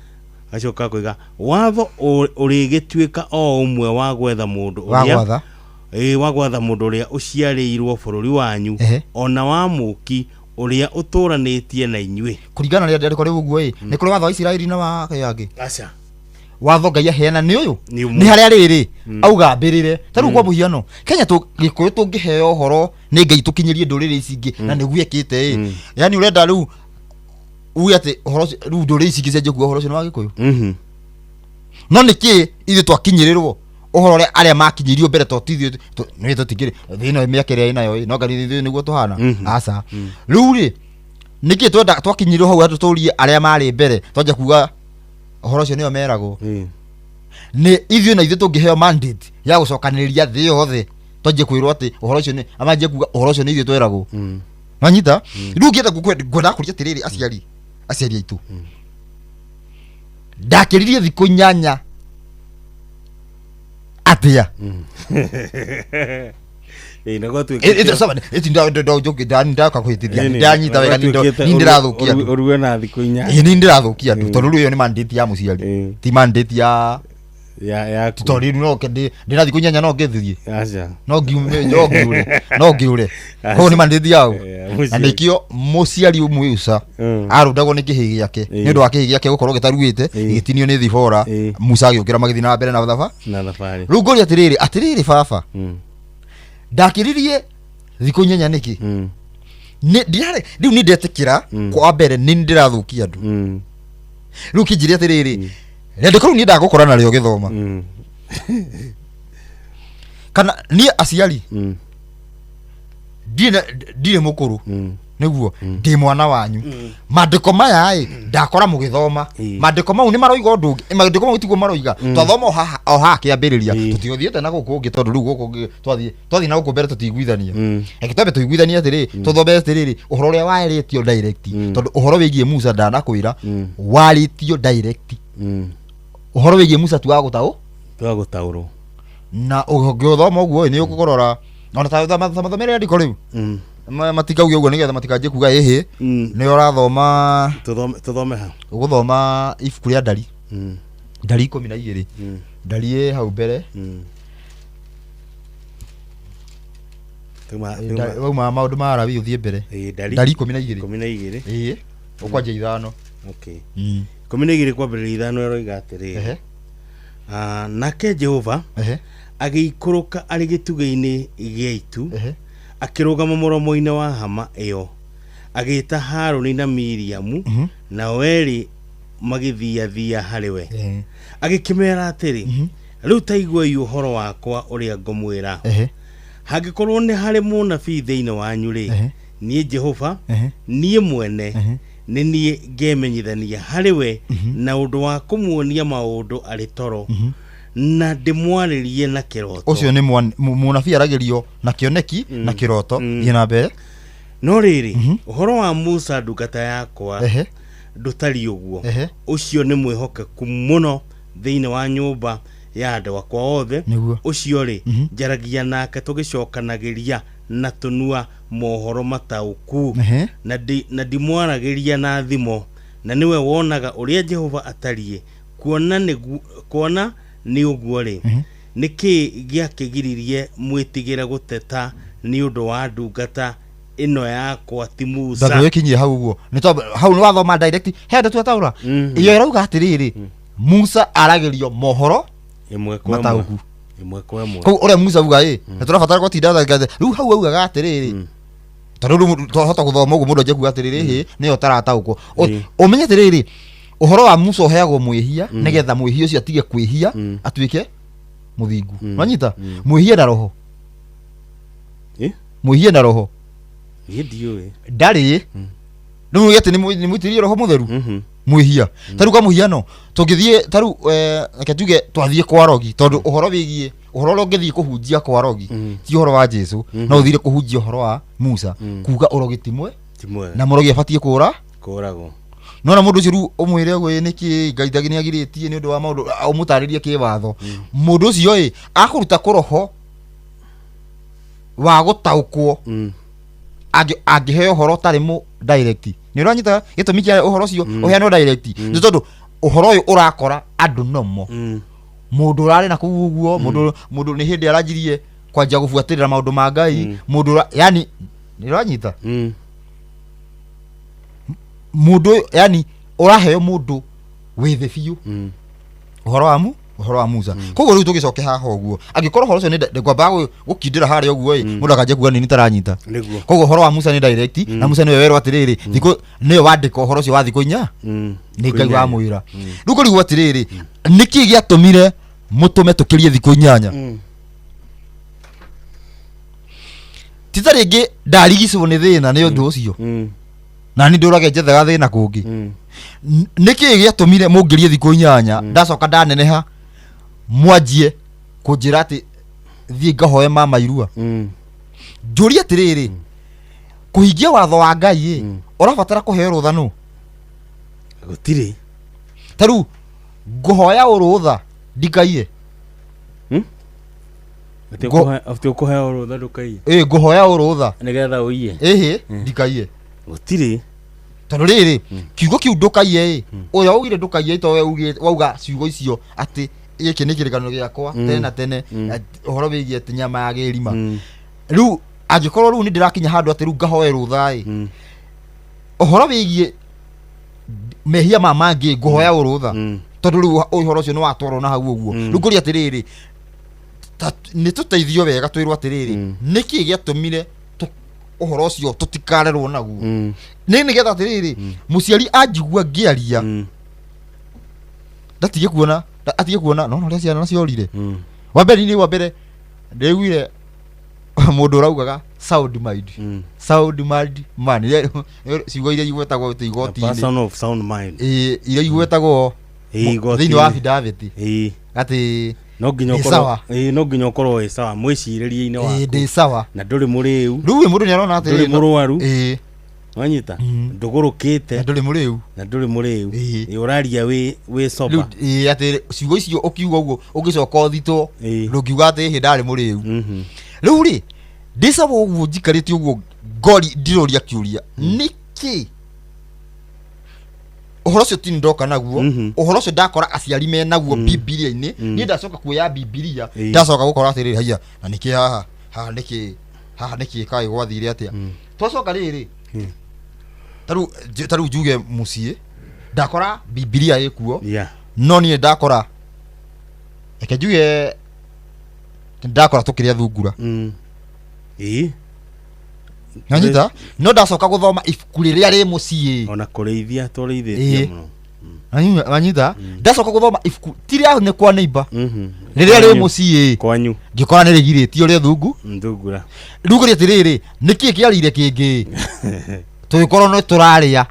Acoka koiga watho ũrĩgĩtuĩka o ũmwe wa gwetha mũndũ Wa ũrĩa gwatha. Ĩĩ, wa gwatha mũndũ ũrĩa ũciarĩirwo bũrũri wanyu, ona wa mũki ũrĩa ũtũũranĩtie na inyuĩ. Kũringana na rĩandĩko rĩu ũguo ĩ, nĩ kũrĩ watho wa Isiraeli na wa angĩ. Aca. Watho Ngai aheana nĩ ũyũ. Nĩ ũmwe. Nĩ harĩa rĩrĩ auga mbĩrĩre. Ta rĩu kwa mũhiano, Kenya Gĩkũyũ tũngĩheo ũhoro nĩ Ngai tũkinyĩrie ndũrĩrĩ ici ingĩ, na nĩguo ekĩte ĩ, yani ũrenda rĩu uge atĩ ũhoro ũcio rĩu ndũrĩrĩ ici ingĩ cianjie kuga ũhoro ũcio nĩ wa Gĩkũyũ? No nĩkĩ ithuĩ twakinyĩrĩrwo ũhoro ũrĩa arĩa makinyĩirio mbere, to ti ithuĩ nĩ tũtingĩrĩ thĩ ĩno mĩaka ĩrĩa ĩnayo ĩ, no ngai ithuĩ nĩguo tũhana? Aca. Rĩu rĩ, nĩkĩ twenda twakinyĩrwo hau andũ tũrie arĩa marĩ mbere twanjia kuga ũhoro ũcio nĩo meragwo? Nĩ ithuĩ na ithuĩ tũngĩheo mandate ya gũcokanĩrĩria thĩ yothe, twanjie kwĩrwo atĩ ũhoro ũcio nĩ amanjie kuga ũhoro ũcio nĩ ithuĩ tweragwo. Wanyita? Rĩu ngĩenda ngwendaga kũria atĩrĩrĩ, aciari aitũ, ndakĩririe thikũ 8 atĩa? Ĩĩ, na gwatuĩkĩte- ndaka kũhĩtithia ndanyita wega ni ndĩrathũkia andũ. Ũruge na thikũ inya. Ĩĩ, ni ndĩrathũkia andũ, tondũ rĩu ĩyo nĩ mandate ya mũciari, ti mandate ya Ya yaku. Tondũ rĩu no ndĩna thikũ 8 no ngĩthiĩ. Aca. No ngiume, no ngiure, no ngiure. Koguo nĩ mandate yao. Eh, Na mũciari. nĩkĩo mũciari Musa arũndagwo nĩ kĩhĩ gĩake nĩ ũndũ wa kĩhĩ gĩake gũkorwo gĩtaruĩte, gĩtinio nĩ thibora. Musa agĩũkĩra, magĩthiĩ na mbere na thaba. Na thabarĩ. Rĩu ngũria atĩrĩrĩ, atĩrĩrĩ baba, ndakĩririe thikũ 8 nĩkĩ? Nĩ- ndirarĩ rĩu nĩ ndetĩkĩra kwa mbere nĩ ndĩrathũkia andũ. Rĩu kĩnjĩre atĩrĩrĩ, rĩandĩko rĩu niĩ ndagũkora narĩo gĩthoma kana niĩ aciari ndirĩ mũkũrũ, nĩguo ndĩ mwana wanyu. Mandĩko maya ĩ ndakora mũgĩthoma, mandĩko mau nĩ maroiga ũndũ ũngĩ. Mandĩko mau tiguo maroiga. Twathoma o haha kĩambĩrĩria, tũtiothiĩte na gũkũ ũngĩ, tondũ rĩu gũkũ ũngĩ twathiĩ na gũkũ mbere tũtiguithania. Reke twambe tũiguithanie atĩrĩ, tũthome atĩrĩrĩ ũhoro ũrĩa warĩtio direct, tondũ ũhoro wĩgiĩ Musa ndanakwĩra warĩtio direct. Ũhoro wĩgiĩ Musa tu wa gũtaũ Twa gũtaũrwo. Na ũngĩũthoma ũguo ĩ, nĩ ũkũrora ona ta mathomere rĩandĩko rĩu. Matikauge ũguo nĩgetha matikanjie kuga ĩhĩ. Nĩ ũrathoma. Tũthome ha? Ũgũthoma ibuku rĩa Ndari. Ndari 12. Ndari ĩ hau mbere. Wauma maũndũ ma Arabi ũthiĩ mbere. Ĩĩ, Ndari. Ndari 12. 12. Ĩĩ, ũkwanjia 5. Okay. 12 kwambĩrĩria 5 ĩroiga atĩrĩrĩ, "Ah, nake Jehova agĩikũrũka arĩ gĩtugĩ-inĩ gĩa itu, akĩrũgama mũromo-inĩ wa hama ĩyo, agĩĩta Harũni na Miriamu, nao erĩ magĩthiathia harĩ we. Agĩkĩmera atĩrĩ, Rĩu ta iguai ũhoro wakwa ũrĩa ngũmwĩra. Hangĩkorwo nĩ harĩ mũnabii thĩinĩ wanyu-rĩ, niĩ Jehova, niĩ mwene, nĩ niĩ ngemenyithania harĩ we na ũndũ wa kũmuonia maũndũ arĩ toro, na ndĩmwarĩrie na kĩroto." Ũcio nĩ mũnabii aragĩrio na kĩoneki na kĩroto. Thiĩ na mbere. "No rĩrĩ, ũhoro wa Musa ndungata yakwa ndũtariĩ ũguo, ũcio nĩ mwĩhokeku mũno thĩinĩ wa nyũmba ya andũ akwa othe. Ũcio-rĩ, njaragia nake tũgĩcokanagĩria na tũnua mohoro mataũku, na ndimwaragĩria na thimo, na nĩwe wonaga ũrĩa Jehova atariĩ. Kuona nĩ ũguo-rĩ, nĩ kĩĩ gĩakĩgiririe mwĩtigĩre gũteta nĩ ũndũ wa ndungata ĩno yakwa ti Musa?" Ndagĩkinyie hau ũguo nĩ tondũ hau nĩ wathoma direct he ndeto ataũra iyo ĩrauga atĩrĩrĩ, Musa aragĩrio mohoro ĩmwe kwa ĩmwe. Mataũku. Ĩmwe kwa ĩmwe. Kũu ũrĩa Musa auga ĩ na tũrabatara gũtinda rĩu hau augaga atĩrĩrĩ, tondũ rĩu twahota gũthoma ũguo mũndũ anjie kuga atĩrĩrĩ, hĩ nĩyo ũtarataũkwo. Ũmenye atĩrĩrĩ, ũhoro wa Musa ũheagwo mwĩhia nĩgetha mwĩhia ũcio atige kwĩhia, atuĩke mũthingu. Wanyita mwĩhia na roho? Eh? Mwĩhia na roho. Niĩ ndiũĩ. Ndarĩ rĩu uge atĩ nĩ mũitĩrĩrie roho mũtheru. Mwĩhia ta rĩu kwa mũhiano tũngĩthiĩ ta rĩu, reke tuge twathiĩ kwa rogi, tondũ ũhoro wĩgiĩ ũhoro ũrĩa ũngĩthiĩ kũhunjia kwa rogi ti ũhoro wa Jesu, no ũthire kũhunjia ũhoro wa Musa kuga ũrogi ti mwe Ti mwega. Na mũrogi abatiĩ kũra Kũragwo. Nona mũndũ ũcio rĩu ũmwĩre ũguo, "Ĩ, nĩkĩ Ngai nĩ agirĩtie nĩ ũndũ wa maũndũ," ũmũtarĩrie kĩwatho, mũndũ ũcio ĩ akũruta kũroho wa gũtaũkwo. Angĩheo ũhoro ũtarĩ mũ direct, nĩ ũranyita gĩtũmi kĩa ũhoro ũcio ũheanwo direct? Nĩ tondũ ũhoro ũyũ ũrakora andũ nomo mũndũ ũrarĩ na kũu ũguo, mũndũ nĩ hĩndĩ aranjirie kwanjia gũbuatĩrĩra maũndũ ma Ngai, mũndũ yani nĩ ũranyita? Mũndũ ũyũ yani ũraheo mũndũ wĩ thĩ biũ ũhoro wa Musa. Koguo rĩu tũgĩcoke haha ũguo, angĩkorwo ũhoro ũcio nĩ ngwambaga gũkindĩra harĩa ũguo ĩ, mũndũ akanjia kuga nini taranyita. Koguo ũhoro wa Musa nĩ direct, na Musa nĩwe werwo atĩrĩrĩ, thikũ nĩwe wandĩka ũhoro ũcio wa thikũ 4 nĩ Ngai wamwĩra. Rĩu kũrigwo atĩrĩrĩ, nĩkĩ gĩatũmire mũtũme tũkĩrie thikũ 8? Ti ta rĩngĩ ndarigicwo nĩ thĩna nĩ ũndũ ũcio, na nĩ ndũrage njethaga thĩna kũngĩ. Nĩkĩ gĩatũmire mũngĩrie thikũ 8, ndacoka ndaneneha mwanjie kũnjĩra atĩ thiĩ ngahoe mama irua? Njũrie atĩrĩrĩ, kũhingia watho wa Ngai ĩ, ũrabatara kũheo rũtha nũ? Gũtirĩ. Ta rĩu ngũhoya ũrũtha ndikaiye. Atĩ ũkũheo rũtha ndũkaiye? Ĩ, ngũhoya ũrũtha nĩgetha ũiye? Ĩhĩ, ndikaiye. Gũtirĩ. Tondũ rĩrĩ, kiugo kĩu ndũkaiye ĩ, ũrĩa waugire ndũkaiye to we wauga ciugo icio atĩ gĩkĩ nĩ kĩrĩkanĩro gĩakwa tene na tene, atĩ ũhoro wĩgiĩ atĩ nyama ya gĩrima. Rĩu angĩkorwo rĩu nĩ ndĩrakinya handũ atĩ rĩu ngahoe rũtha ĩ, ũhoro wĩgiĩ mehia ma mangĩ ngũhoya ũrũtha, tondũ rĩu ũhoro ũcio nĩ watwarwo na hau ũguo. Rĩu ngũria atĩrĩrĩ, nĩ tũteithio wega twĩrwo atĩrĩrĩ, nĩkĩ gĩatũmire ũhoro ũcio tũtikarerwo naguo? Nĩ nĩgetha atĩrĩrĩ, mũciari anjigua ngĩaria, ndatige kuona, atige kuona no ũrĩa ciana ciorire. Wa mbere nĩ wa mbere ndĩiguire mũndũ ũraugaga sound mind, sound mind man, ciugo iria igwetagwo atĩ A igoti-inĩ. Person of sound mind. Ĩĩ, iria igwetagwo Ĩĩ, thĩinĩ wa igoti-inĩ. affidavit atĩ No nginya ndĩ ũkorwo sawa. Ĩĩ, no nginya ũkorwo wĩ sawa mwĩcirĩrie-inĩ Ĩĩ, waku ndĩ sawa. Na ndũrĩ mũrĩu. Rĩu mũndũ nĩ arona Ndũrĩ atĩrĩrĩ, mũrwaru. Wanyita, ndũgũrũkĩte. Na ndũrĩ mũrĩu. Na ndũrĩ mũrĩu. Ĩĩ, ũraria wĩ Rĩu sober. Ĩĩ, atĩ ciugo icio ũkiuga ũguo ũgĩcoka ũthitwo, ndũngiuga atĩ hĩ ndarĩ mũrĩu. Rĩu rĩ, ndĩ sawa ũguo njikarĩte ũguo ngori ndiroria kĩũria, nĩkĩ ũhoro ũcio ti ndoka naguo? Ũhoro ũcio ndakora aciari me naguo Bibilia-inĩ. Niĩ ndacoka kuoya Bibilia, ndacoka gũkora atĩrĩrĩ, haiya, na nĩkĩ haha haha nĩkĩ haha nĩkĩ kaĩ gwathire atĩa? Twacoka rĩrĩ, tarĩu njuge mũciĩ ndakora Bibilia ĩkuo, no niĩ ndakora, reke njuge ndakora tũkĩrĩa thungura. Nanyita, no ndacoka gũthoma ibuku rĩrĩa rĩ mũciĩ. Ona kũrĩithia tũrĩithĩtie mũno. Wanyita, ndacoka gũthoma ibuku ti rĩa nĩ kwa neighbor, rĩrĩa rĩ Kwanyu. mũciĩ. Kwanyu. Ngĩkora nĩ rĩgirĩtio rĩa thungu. Thungura. Rĩu ngũria atĩrĩrĩ, nĩkĩ kĩarĩire kĩngĩ tũgĩkorwo nĩ tũrarĩa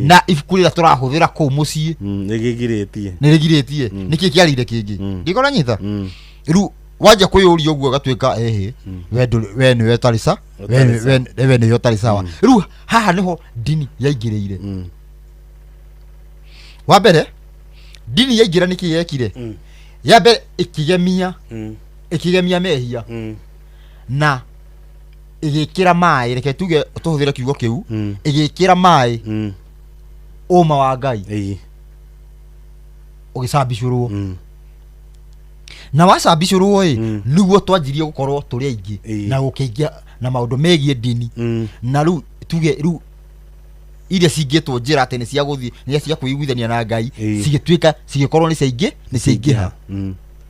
na ibuku rĩrĩa tũrahũthĩra kũu mũciĩ Nĩgĩgirĩtie. Nĩ rĩgirĩtie? Nĩkĩ kĩarĩire kĩngĩ? Ngĩkora nyita, rĩu wanjia kwĩyũria ũguo gatuĩka ehe, we nĩwe ũtarĩ sa we Ũtarĩ sawa. we nĩwe ũtarĩ sawa. Rĩu haha nĩho ndini yaingĩrĩire. Wa mbere ndini yaingĩra, nĩkĩ yekire? Ya mbere ĩkĩgemia, ĩkĩgemia mehia na ĩgĩkĩra maĩ, reke tuge tũhũthĩre kiugo kĩu, ĩgĩkĩra maĩ ũma wa Ngai, ũgĩcambicũrwo. Na wacambicũrwo ĩ, nĩguo twanjirie gũkorwo tũrĩ aingĩ na gũkĩingĩa na maũndũ megiĩ ndini. Na rĩu tuge rĩu iria cingĩtwo njĩra atĩ nĩ cia gũthiĩ, nĩ cia kwĩiguithania na Ngai, cigĩtuĩka cigĩkorwo nĩ ciaingĩ, nĩ ciaingĩha.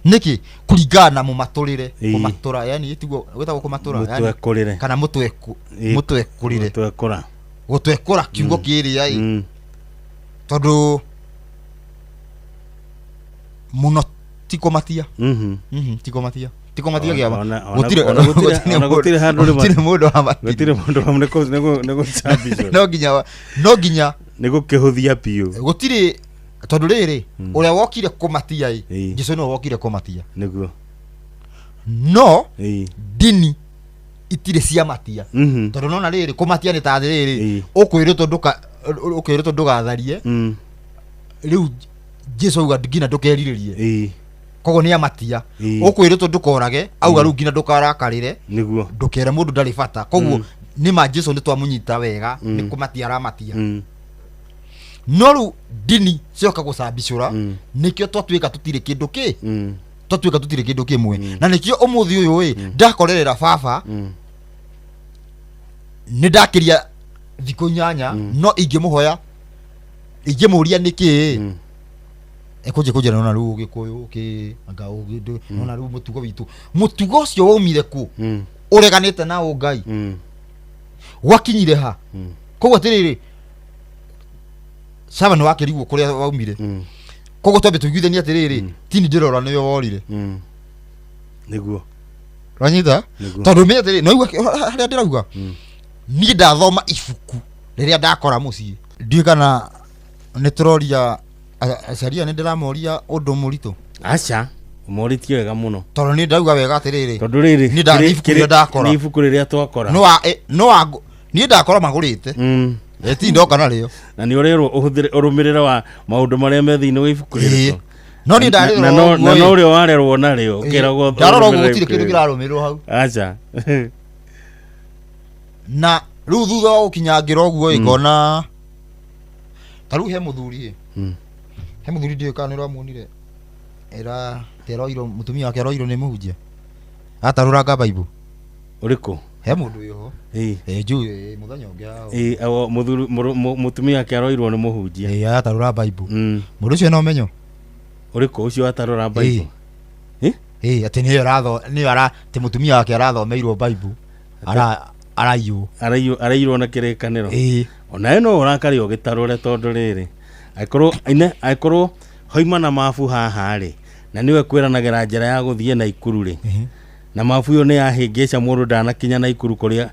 Nĩkĩ? Kũringana na mũmatũrĩre. Kũmatũra, yani tiguo gwĩtagwo kũmatũra, yani Mũtwekũrĩre. Kana mũtweku, mũtwekũrĩre. Mũtwekũra. Gũtwekũra kiugo kĩrĩa ĩ, tondũ mũno ti kũmatia. Ti kũmatia, ti kũmatia kĩama. Gũtirĩ Ona gũtirĩ handũ gũtirĩ mũndũ wa matia. Gũtirĩ mũndũ wa nĩ gũcambicwo. No nginya Nĩ gũkĩhũthia biũ. Gũtirĩ, tondũ rĩrĩ, ũrĩa wokire kũmatia ĩ, Jesu nĩwe wokire kũmatia. Nĩguo. No ndini itirĩ cia matia, tondũ nona rĩrĩ, kũmatia nĩ ta rĩrĩ, ũkwĩrĩtwo ndũgatharie. Rĩu Jesu auga nginya ndũkerirĩrie. Koguo nĩ amatia. Ũkwĩrĩtwo ndũkorage, auga rĩu nginya ndũkarakarĩre, ndũkere mũndũ ndarĩ bata. Koguo nĩ ma Jesu nĩ twamũnyita wega, nĩ kũmatia aramatia. No rĩu ndini cioka gũcambicũra, nĩkĩo twatuĩka tũtirĩ kĩndũ kĩ, twatuĩka tũtirĩ kĩndũ kĩmwe. Na nĩkĩo ũmũthĩ ũyũ ĩ, ndakorerera baba, nĩ ndakĩria thikũ 8, no ingĩmũhoya, ingĩmũria nĩkĩ, ekũnjĩ kũnjĩra nona rĩu ũgĩkũyũ kĩ anga ũgĩ nona rĩu mũtugo witũ, mũtugo ũcio waumire kũ ũreganĩte na ũngai? Gwakinyire ha? Koguo atĩrĩrĩ, caba nĩ wakĩrigwo kũrĩa waumire. Koguo twambe tũiguithanie atĩrĩrĩ, tini ndĩrora nĩwe worire. Nĩguo. Wanyita? Nĩguo. Tondũ menye atĩrĩ, no igua harĩa ndĩrauga, niĩ ndathoma ibuku rĩrĩa ndakora mũciĩ, ndiũĩ kana nĩ tũroria aciari aya, nĩ ndĩramoria ũndũ mũritũ. Aca, ũmorĩtie wega mũno. Tondũ nĩ ndauga wega atĩrĩrĩ, Tondũ rĩrĩ, Niĩ nĩ ibuku rĩrĩa ndakora. Nĩ ibuku rĩrĩa twakora. No wa niĩ ndakora magũrĩte, ti ndoka narĩo. Na nĩ ũrerwo ũhũthĩre ũrũmĩrĩre wa maũndũ marĩa me thĩinĩ wa ibuku rĩrĩ. No niĩ ndarĩrora Na no ũguo na ĩ. no ũrĩa warerwo narĩo ũkĩragwo Ndarora ũguo gũtirĩ kĩndũ kĩrarũmĩrĩrwo hau. Aca. Na rĩu thutha wa gũkinyangĩra ũguo ĩ, ngona ta rĩu he mũthuri ĩ. He mũthuri ndiũĩ kana nĩ ũramuonire era teroirwo mũtumia wake aroirwo nĩ mũhunjia atarũranga baibũ. Ũrĩkũ? He mũndũ wĩho. Ĩĩ. Ĩ njũĩ ĩ, mũthenya ũngĩ hau. Ĩĩ, awo, mũthuri mũtumia wake aroirwo nĩ mũhunjia. Ĩ atarũra baibũ. Mũndũ ũcio ena ũmenyo. Ũrĩkũ ũcio atarũra baibũ? Ĩ ĩ atĩ nĩyo aratho nĩyo ara atĩ mũtumia wake arathomeirwo baibũ ara araiywo. Araiywo na kĩrĩkanĩro. Ĩ. Onawe no ũrakare ũgĩtarũre tondũ rĩrĩ angĩkorwo ine angĩkorwo hoima na mabu haha rĩ na nĩwe kwĩranagĩra njĩra ya gũthiĩ Naikuru rĩ na mabu ĩyo nĩ yahĩngĩca mũndũ ndanakinya Naikuru kũrĩa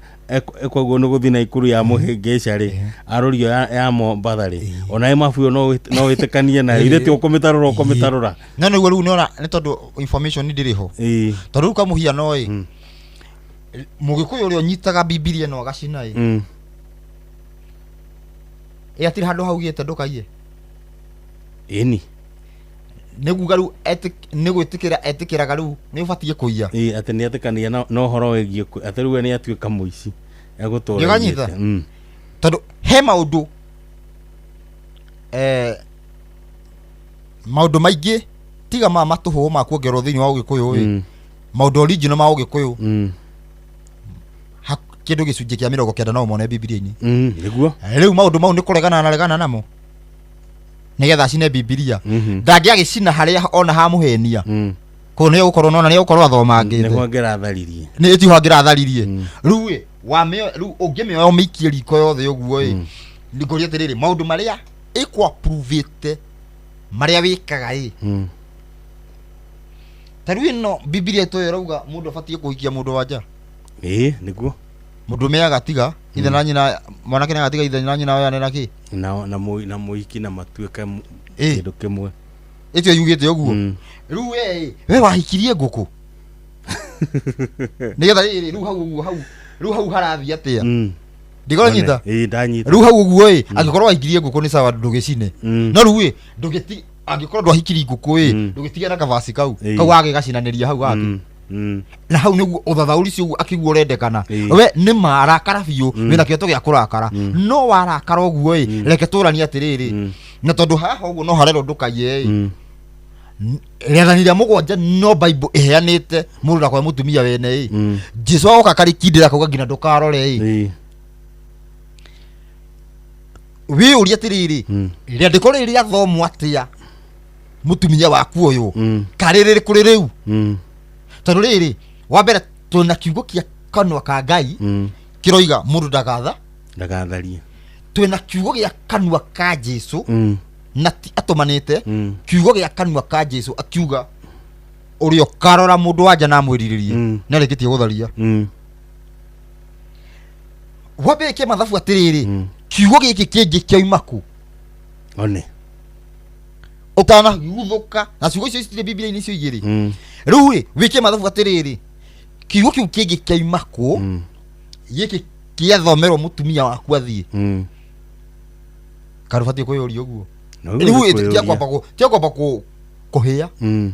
koguo nĩ gũthiĩ Naikuru ya mũhĩngĩca rĩ arorio ya Mombatha rĩ onawe mabu ĩyo no wĩtĩkanie nayo ithe ti ũkũmĩtarũra ũkũmĩtarũra. No nĩguo rĩu nĩona nĩ tondũ information ndĩrĩ ho. Tondũ rĩu kamũhiano ĩ mũgĩkũyũ ũrĩa ũnyitaga Bibilia ĩno agacina ĩ ĩ hatirĩ handũ haugĩte ndũkaiye. Ĩni. Nĩ kuga rĩu nĩ gwĩtĩkĩra etĩkĩraga rĩu nĩ ũbatiĩ kũiya. Ĩ atĩ nĩ etĩkania na ũhoro wĩgiĩ atĩ rĩu we nĩ atuĩka mũici egũtũra Nĩũkanyita? aiyĩte. Tondũ he maũndũ maũndũ maingĩ tiga ma matũhũ ma kuongererwo thĩinĩ wa ũgĩkũyũ ĩ maũndũ original ma ũgĩkũyũ kĩndũ gĩcunjĩ kĩa 90 no ũmone Bibilia-inĩ. Nĩguo. Rĩu maũndũ mau nĩ kũregana na regana namo nĩgetha acine Bibilia. Ndangĩagĩcina harĩa ona hamũhenia. Kũu nĩ ũgũkorwo nona nĩ ũgũkorwo athomangĩte. Nĩho angĩratharirie. Nĩ tiho angĩratharirie. Rĩu ĩ, wamĩoya rĩu ũngĩmĩoya ũmĩikie riko yothe ũguo ĩ, ngũria atĩrĩrĩ, maũndũ marĩa ĩkũ-approve-ĩte marĩa wĩkaga ĩ. Ta rĩu ĩno Bibilia ĩtũĩ ĩrauga mũndũ abatiĩ kũhikia mũndũ wa nja. Ĩĩ, nĩguo. Mũndũrũme agatiga ithe na nyina, mwanake nĩ agatiga ithe na nyina oyane na kĩ? Na na na mũhiki na matuĩke kĩndũ kĩmwe. Ĩtio yugĩte ũguo. Rĩu we ĩ, we wahikirie ngũkũ. Nĩgetha rĩrĩ rĩu hau ũguo hau, rĩu hau harathiĩ atĩa? Ndigonyita? Ĩĩ, ndanyita. Rĩu hau ũguo ĩ, angĩkorwo wahikirie ngũkũ nĩ sawa ndũgĩcine. No rĩu ĩ, ndũgĩti angĩkorwo ndwahikirie ngũkũ ĩ, ndũgĩtige na kabasi kau. Kau wagĩgacinanĩria hau gake. Na hau nĩguo ũthathaũri ũcio ũguo akĩguo ũrendekana. We nĩ marakara biũ, wĩna kĩhoto gĩa kũrakara. No warakara ũguo ĩ, reke tũranie atĩrĩrĩ. Na tondũ haha ũguo no harerwo ndũkaiye ĩ. Rĩathani rĩa mũgwanja no Bible ĩheanĩte mũndũ ndakoe mũtumia wene ĩ. Jesu agoka akarĩkindĩra akauga nginya ndũkarore ĩ. Wĩyũrie atĩrĩrĩ, rĩandĩko rĩrĩ rĩathomwo atĩa mũtumia waku ũyũ? Karĩ rĩrĩkũ rĩu? Tondũ rĩrĩ, wa mbere twĩna kiugo kĩa kanua ka Ngai kĩroiga mũndũ ndagatha. Ndagatharie. Twĩna kiugo gĩa kanua ka Jesu na ti atũmanĩte. Kiugo gĩa kanua ka Jesu akiuga ũrĩa ũkarora mũndũ wa nja na amwĩrirĩrie nĩ arĩkĩtie gũtharia. Wambe wĩke mathabu atĩrĩrĩ, kiugo gĩkĩ kĩngĩ kĩoima kũ? One. Ũtanaguthũka na ciugo icio citirĩ Bibilia-inĩ icio igĩrĩ. Rĩu ĩ, wĩke mathabu atĩrĩrĩ, kiugo kĩu kĩngĩ kĩoima kũ? Gĩkĩ kĩathomerwo mũtumia waku athiĩ. Kana ũbatiĩ kwĩyũria ũguo? Rĩu ĩ, tiga kwamba kũhĩa.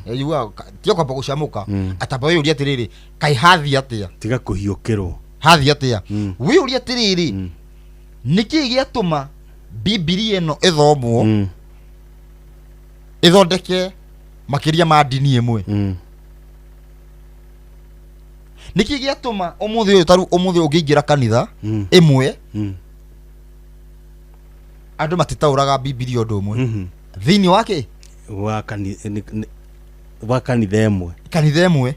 Yugaga, tiga kwamba gũcamũka. Atamba wĩyũrie atĩrĩrĩ, kaĩ hathiĩ atĩa? Tiga kũhiũkĩrwo. Hathiĩ atĩa? Wĩyũrie atĩrĩrĩ, nĩkĩĩ gĩatũma Bibilia ĩno ĩthomwo ĩthondeke makĩria ma ndini ĩmwe? Nĩkĩĩ gĩatũma ũmũthĩ ũyũ, tarĩu ũmũthĩ ũngĩingĩra kanitha ĩmwe, andũ matitaũraga Bibilia ũndũ ũmwe. Thĩinĩ wa kĩ? Wa kanitha ĩmwe. Kanitha ĩmwe.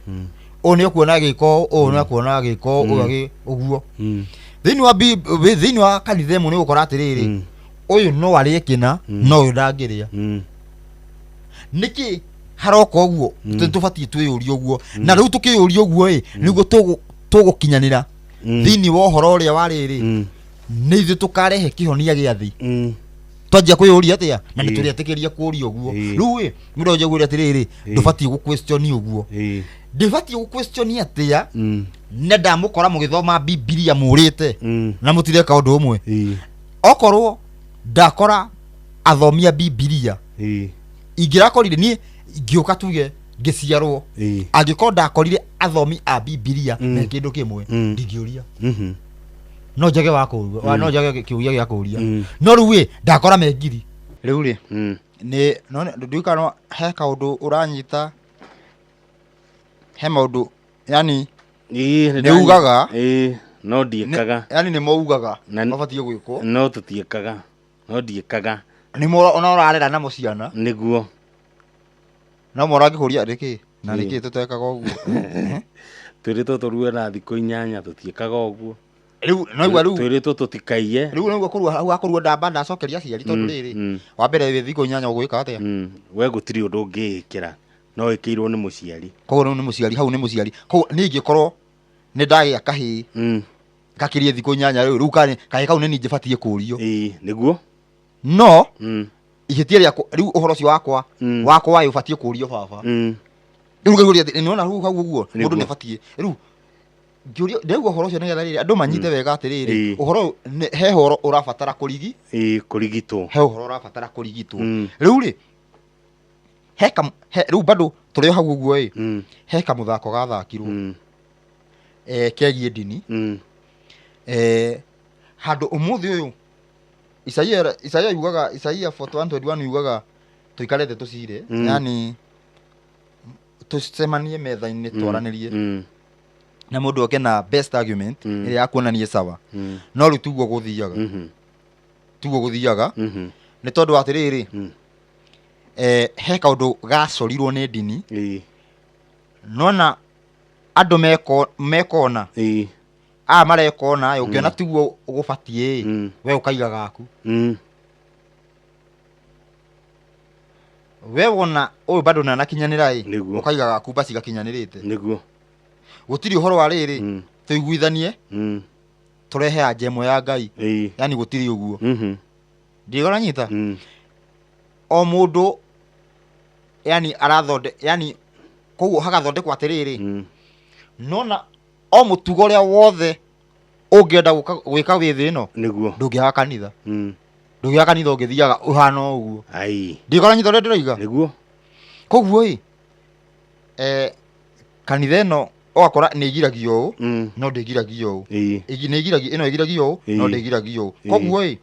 Ũyũ nĩ akuona agĩka ũũ, ũyũ nĩ akuona agĩka ũũ, ũyũ ũguo. Thĩinĩ wa thĩinĩ wa kanitha ĩmwe nĩ ũgũkora atĩrĩrĩ, ũyũ no arĩe kĩna, no ũyũ ndangĩrĩa. Nĩkĩ haroka ũguo? Tũbatiĩ twĩyũrie ũguo. Na rĩu tũkĩyũria ũguo ĩ, nĩguo tũgũkinyanĩra thĩinĩ wa ũhoro ũrĩa wa rĩrĩ, nĩ ithuĩ tũkarehe kĩhonia gĩa thĩ. Twanjia kwĩyũria atĩa? Na nĩ tũrĩetĩkĩria kũũria ũguo. Rĩu ĩ, mũndũ anjia kwĩra atĩrĩrĩ, ndũbatiĩ gũ question ũguo. Ndĩbatiĩ gũ question atĩa? Na ndamũkora mũgĩthoma Bibilia mũrĩte na mũtireka ũndũ ũmwe. Okorwo ndakora athomi a Bibilia, ingĩrakorire niĩ Ngĩũka tuge ngĩciarwo, angĩkorwo ndakorire athomi a Bibilia me kĩndũ kĩmwe, ndingĩũria. No njage wa kũũria, no njage kĩũria gĩa kũũria. No rĩu ĩ ndakora me ngiri rĩu rĩ, nĩ no ndiũĩ kana he kaũndũ ũranyita, he maũndũ yani Ĩĩ, nĩ ugaga. Ĩĩ, no ndiĩkaga. Yani nĩ maugaga mabatiĩ gwĩkwo. No tũtiĩkaga, no ndiĩkaga. Nĩ mo ona ũrarera namo ciana. Nĩguo. No mora angĩkũria nĩkĩ na nĩkĩ tũtekaga ũguo. Twĩrĩtwo tũrue na thikũ 8, tũtiĩkaga ũguo. Rĩu noigua rĩu Twĩrĩtwo tũtikaiye. Rĩu noigua kũrua hau hakũrua ndamba ndacokeria aciari tondũ rĩrĩ, wa mbere wĩ thikũ 8 ũgwĩka atĩa? We gũtirĩ ũndũ ũngĩĩkĩra, no ĩkĩirwo nĩ mũciari. Koguo rĩu nĩ mũciari, hau nĩ mũciari. Koguo niĩ ingĩkorwo nĩ ndagĩa kahĩĩ gakĩrie thikũ 8 rĩu, rĩu kahĩĩ kau nĩ niĩ njĩbatiĩ kũrio. Ĩĩ, nĩguo. No ihĩtia rĩakwa rĩu, ũhoro ũcio wakwa wakwa ĩ ũbatiĩ kũrio baba. Rĩu ngaigua atĩ nĩwona rĩu hau ũguo mũndũ nĩ abatiĩ rĩu ngĩũrio ndĩraigua ũhoro ũcio nĩgetha rĩrĩ andũ manyite wega atĩrĩrĩ, ũhoro ũyũ he ũhoro ũrabatara kũrigi. Ĩĩ, kũrigitwo. He ũhoro ũrabatara kũrigitwo. Rĩu rĩ he kam, he, rĩu bado tũrĩ o hau ũguo ĩ, he kamũthako gathakirwo kegiĩ ndini, handũ ũmũthĩ ũyũ Isaia yugaga, Isaia 41:21 yugaga tũikare thĩ tũcire, yani tũcemanie metha-inĩ, twaranĩrie, na mũndũ oke na best argument ĩrĩa ya kuonania sawa. No rĩu tiguo gũthiaga, tiguo gũthiaga, nĩ tondũ atĩrĩrĩ, he kaũndũ gacorirwo nĩ ndini. Nona andũ mekona, aya marekona ĩ, ũngĩona tiguo gũbatiĩ ĩ, we ũkaiga gaku. We wona ũyũ bado ndanakinyanĩra ĩ, Nĩguo. ũkaiga gaku basi gakinyanĩrĩte. Nĩguo. Gũtirĩ ũhoro wa rĩrĩ, tũiguithanie, tũrehe anja ĩmwe ya Ngai. Yani gũtirĩ ũguo. Ndigoranyita. O mũndũ yani arathonde, yani koguo hagathondekwo atĩrĩrĩ, nona o mũtugo ũrĩa wothe ũngĩenda gwĩka wĩ thĩ ĩno, Nĩguo. ndũngĩaga kanitha. Ndũngĩaga kanitha ũngĩthiaga ũhana o ũguo. Ai. Ndigoranyita ũrĩa ndĩroiga. Nĩguo. Koguo ĩ, kanitha ĩno ũgakora nĩ ĩgiragio ũũ, no ndĩgiragio ũũ. Nĩ ĩgiragio ĩno, ĩgiragio ũũ, no ndĩgiragio ũũ. Koguo ĩ,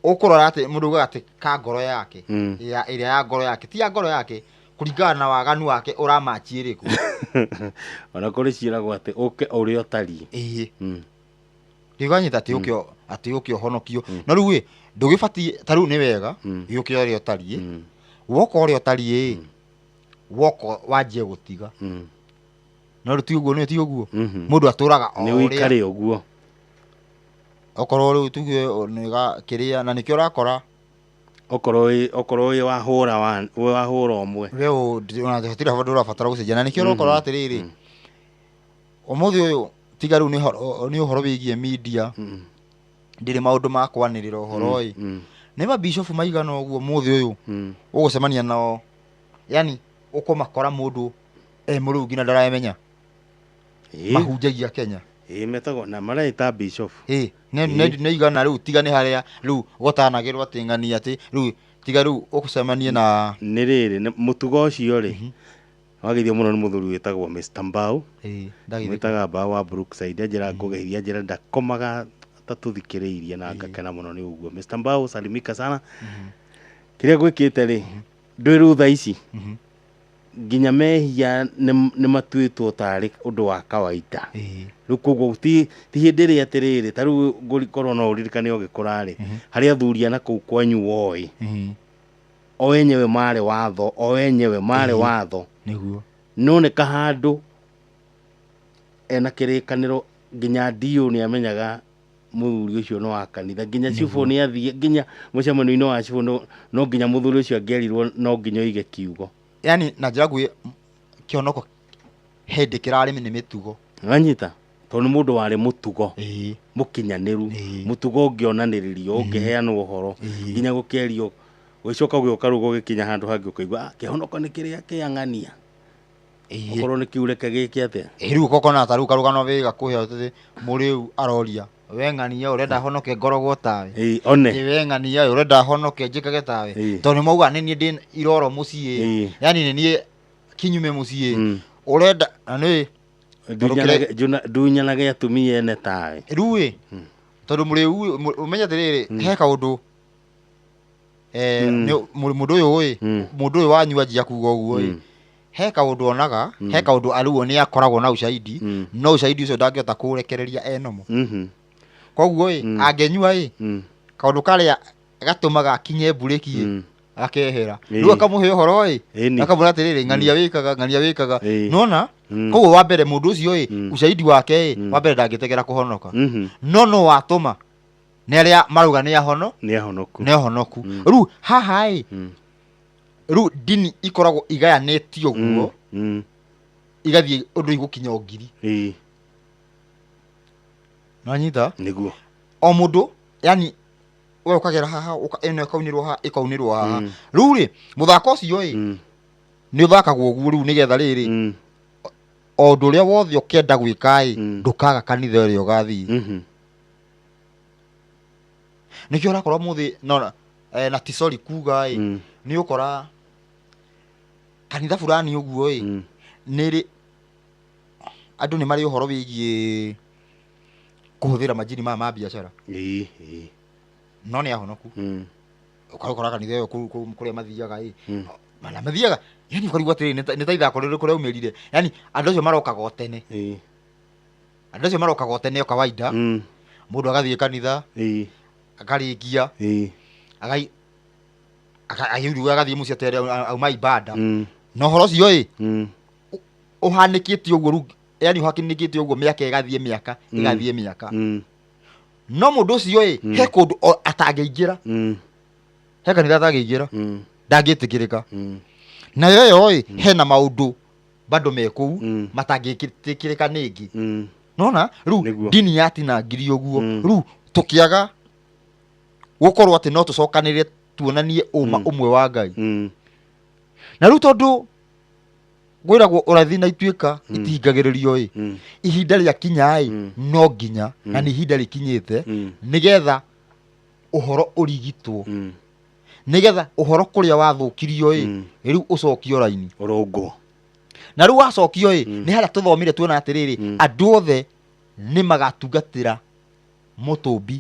ũkũrora atĩ mũndũ augaga atĩ ka ngoro yake, ya ĩrĩa ya ngoro yake ti ya ngoro yake, kũringana na waganu wake ũramachi ĩrĩkũ. Ona kũrĩ ciĩragwo atĩ ũke ũrĩa ũtariĩ. Ĩĩ. Ndiganyita atĩ ũke atĩ ũke ũhonokio. No rĩu ĩ, ndũgĩbatiĩ ta rĩu nĩ wega gĩũke ũrĩa ũtariĩ. Woka ũrĩa ũtariĩ ĩ, woka wanjie gũtiga. No rĩu ti ũguo, nĩ ti ũguo. Mũndũ atũraga o Nĩ ũrĩa. ũikare ũguo. Okorwo rĩu tuge nĩ ga kĩrĩa na nĩkĩo ũrakora. Okorwo wĩ wahũra wa, wĩ wahũra ũmwe. We ona hatirĩ handũ ũrabatara gũcenjia na nĩkĩo ũrakora atĩrĩrĩ. Ũmũthĩ ũyũ tiga rĩu nĩ ũhoro wĩgiĩ media. Ndirĩ maũndũ ma kwanĩrĩra ũhoro ĩ. Nĩ mabishofu maigana ũguo ũmũthĩ ũyũ ũgũcemania nao. Yani ũkũmakora mũndũ e mũrĩu nginya ndaramenya. Mahunjagia Kenya. Ĩĩ, metagwo na mareita bishop. Ĩĩ, nĩ igana rĩu tiga nĩ harĩa rĩu gũtanagĩrwo atĩ ng'ania atĩ rĩu tiga rĩu ũcemanie na Nĩ rĩrĩ, nĩ mũtugo ũcio rĩ, wageithio mũno nĩ mũthuri wĩtagwo Mr. Mbau. Ĩĩ, ndagĩthĩ. Mwĩtaga Mbau wa Brookside, anjĩra ngũgeithia, anjĩra ndakomaga tatũthikĩrĩirie na ngakena mũno nĩ ũguo. Mr. Mbau, salimika sana. Kĩrĩa gwĩkĩte rĩ, ndwĩ rĩu thaa ici, nginya mehia nĩ matuĩtwo tarĩ ũndũ wa kawaida. Rĩu koguo ti hĩndĩ ĩrĩa atĩrĩrĩ, ta rĩu ngũkorwo no ũririkane ũgĩkũra rĩ, harĩ athuri a na kũu kwanyu woĩ. O enyewe marĩ watho, o enyewe marĩ watho. Nĩguo. No nĩ kahandũ ena kĩrĩkanĩro nginya ndiũ nĩ amenyaga mũthuri ũcio nĩ wa kanitha, nginya cibũ nĩ athiĩ, nginya mũcemanio-inĩ wa cibũ no nginya mũthuri ũcio angĩerirwo no nginya oige kiugo. Yani na njĩra nguhĩ kĩonoko hĩndĩ kĩrarĩ nĩ mĩtugo. Wanyita? Tondũ nĩ mũndũ warĩ mũtugo. Mũkinyanĩru. Mũtugo ũngĩonanĩrĩrio, ũngĩheanwo ũhoro. Nginya gũkĩario, gũgĩcoka gũgĩũka rĩu gũgĩkinya handũ hangĩ ũkaigua, kĩhonoko nĩ kĩrĩa kĩang'ania. Okorwo nĩ kĩu reke gĩke atĩa? Rĩu ũkona ta rĩu karũgano wĩ gakuhĩ atĩ mũrĩu aroria. We ng'ania ũrenda honoke ngoragwo tawe. Ĩĩ, one. Ĩ we ng'ania ũrenda honoke njĩkage tawe. Ĩĩ. Tondũ nĩ mauga nĩ niĩ ndĩ iroro mũciĩ. Ĩĩ. Yani nĩ niĩ kinyume mũciĩ. Mm. Ũrenda na nĩ Ndunyanage- njuna- ndunyanage atumia ene tawe. Rĩu ĩ tondũ mũrĩu ũmenye atĩrĩrĩ, he kaũndũ eh, mũndũ ũyũ ĩ, mũndũ ũyũ wanyu anjia kuga ũguo ĩ, he kaũndũ onaga, he kaũndũ arĩuo nĩ akoragwo na ushahidi, no ushahidi ũcio ndangĩhota kũũrekereria enomo. Koguo ĩ, angĩnyua ĩ, kaũndũ karĩa gatũmaga akinye mburĩki ĩ, gakehera. Rĩu akamũhe ũhoro ĩ, akamwĩra atĩrĩrĩ, ng'ania wĩkaga, ng'ania wĩkaga. Nona koguo wa mbere mũndũ ũcio ĩ, ushahidi wake ĩ, wa mbere ndangĩtegera kũhonoka. No no watũma nĩ arĩa marauga nĩ ahono, nĩ ahonoku, nĩ ahonoku. Rĩu haha ĩ, rĩu ndini ikoragwo igayanĩtio ũguo, igathiĩ ũndũ igũkinya o ngiri. Nanyita? Nĩguo. O mũndũ, yani we ũkagera haha, ĩno ĩkaunĩrwo haha, ĩkaunĩrwo haha. Rĩu rĩ, mũthako ũcio ĩ, nĩ ũthakagwo ũguo rĩu nĩgetha rĩrĩ, o ũndũ ũrĩa wothe ũkenda gwĩka ĩ, ndũkaga kanitha ĩrĩa ũgathiĩ. Nĩkĩo ũrakora ũmũthĩ, no, na ti sorry kuga ĩ, nĩ ũkora kanitha fulani ũguo ĩ, nĩ rĩ, andũ nĩ marĩ ũhoro wĩgiĩ kũhũthĩra majini maya ma biacara. Ĩĩ, ĩĩ. No nĩ ahonoku. Ũkora kanitha ĩyo kũu kũrĩa mathiaga ĩ. Mana mathiaga, yani ũkarigwo atĩrĩrĩ, nĩ ta ithako rĩrĩkũ rĩaumĩrire. Yani andũ acio marokaga o tene. Andũ acio marokaga o tene o kawaida. Mũndũ agathiĩ kanitha, akarĩkia, agĩurua agathiĩ mũciĩ atere auma ibada. Na ũhoro ũcio ĩ, ũhanĩkĩte ũguo rĩu, yani ũhanĩkĩte ũguo mĩaka ĩgathiĩ mĩaka, ĩgathiĩ mĩaka. No mũndũ ũcio ĩ, he kũndũ atangĩingĩra. He kanitha atangĩingĩra. Ndangĩtĩkĩrĩka. Nayo ĩyo ĩ, hena maũndũ bado me kũu, matangĩtĩkĩrĩka nĩ ĩngĩ. Nona rĩu Nĩguo. ndini yatinangirio ũguo. Rĩu tũkĩaga gũkorwo atĩ no tũcokanĩrĩre tuonanie ũma ũmwe wa Ngai. Na rĩu tondũ kwĩragwo ũrathi na ituĩka itihingagĩrĩrio ĩ, ihinda rĩakinya ĩ, no nginya, na nĩ ihinda rĩkinyĩte, nĩgetha ũhoro ũrigitwo. Nĩgetha ũhoro kũrĩa wathũkirio ĩ, rĩu ũcokio raini. Ũrũngwo. Na rĩu wacokio ĩ, nĩ harĩa tũthomire tuona atĩrĩrĩ, andũ othe nĩ magatungatĩra mũtũmbi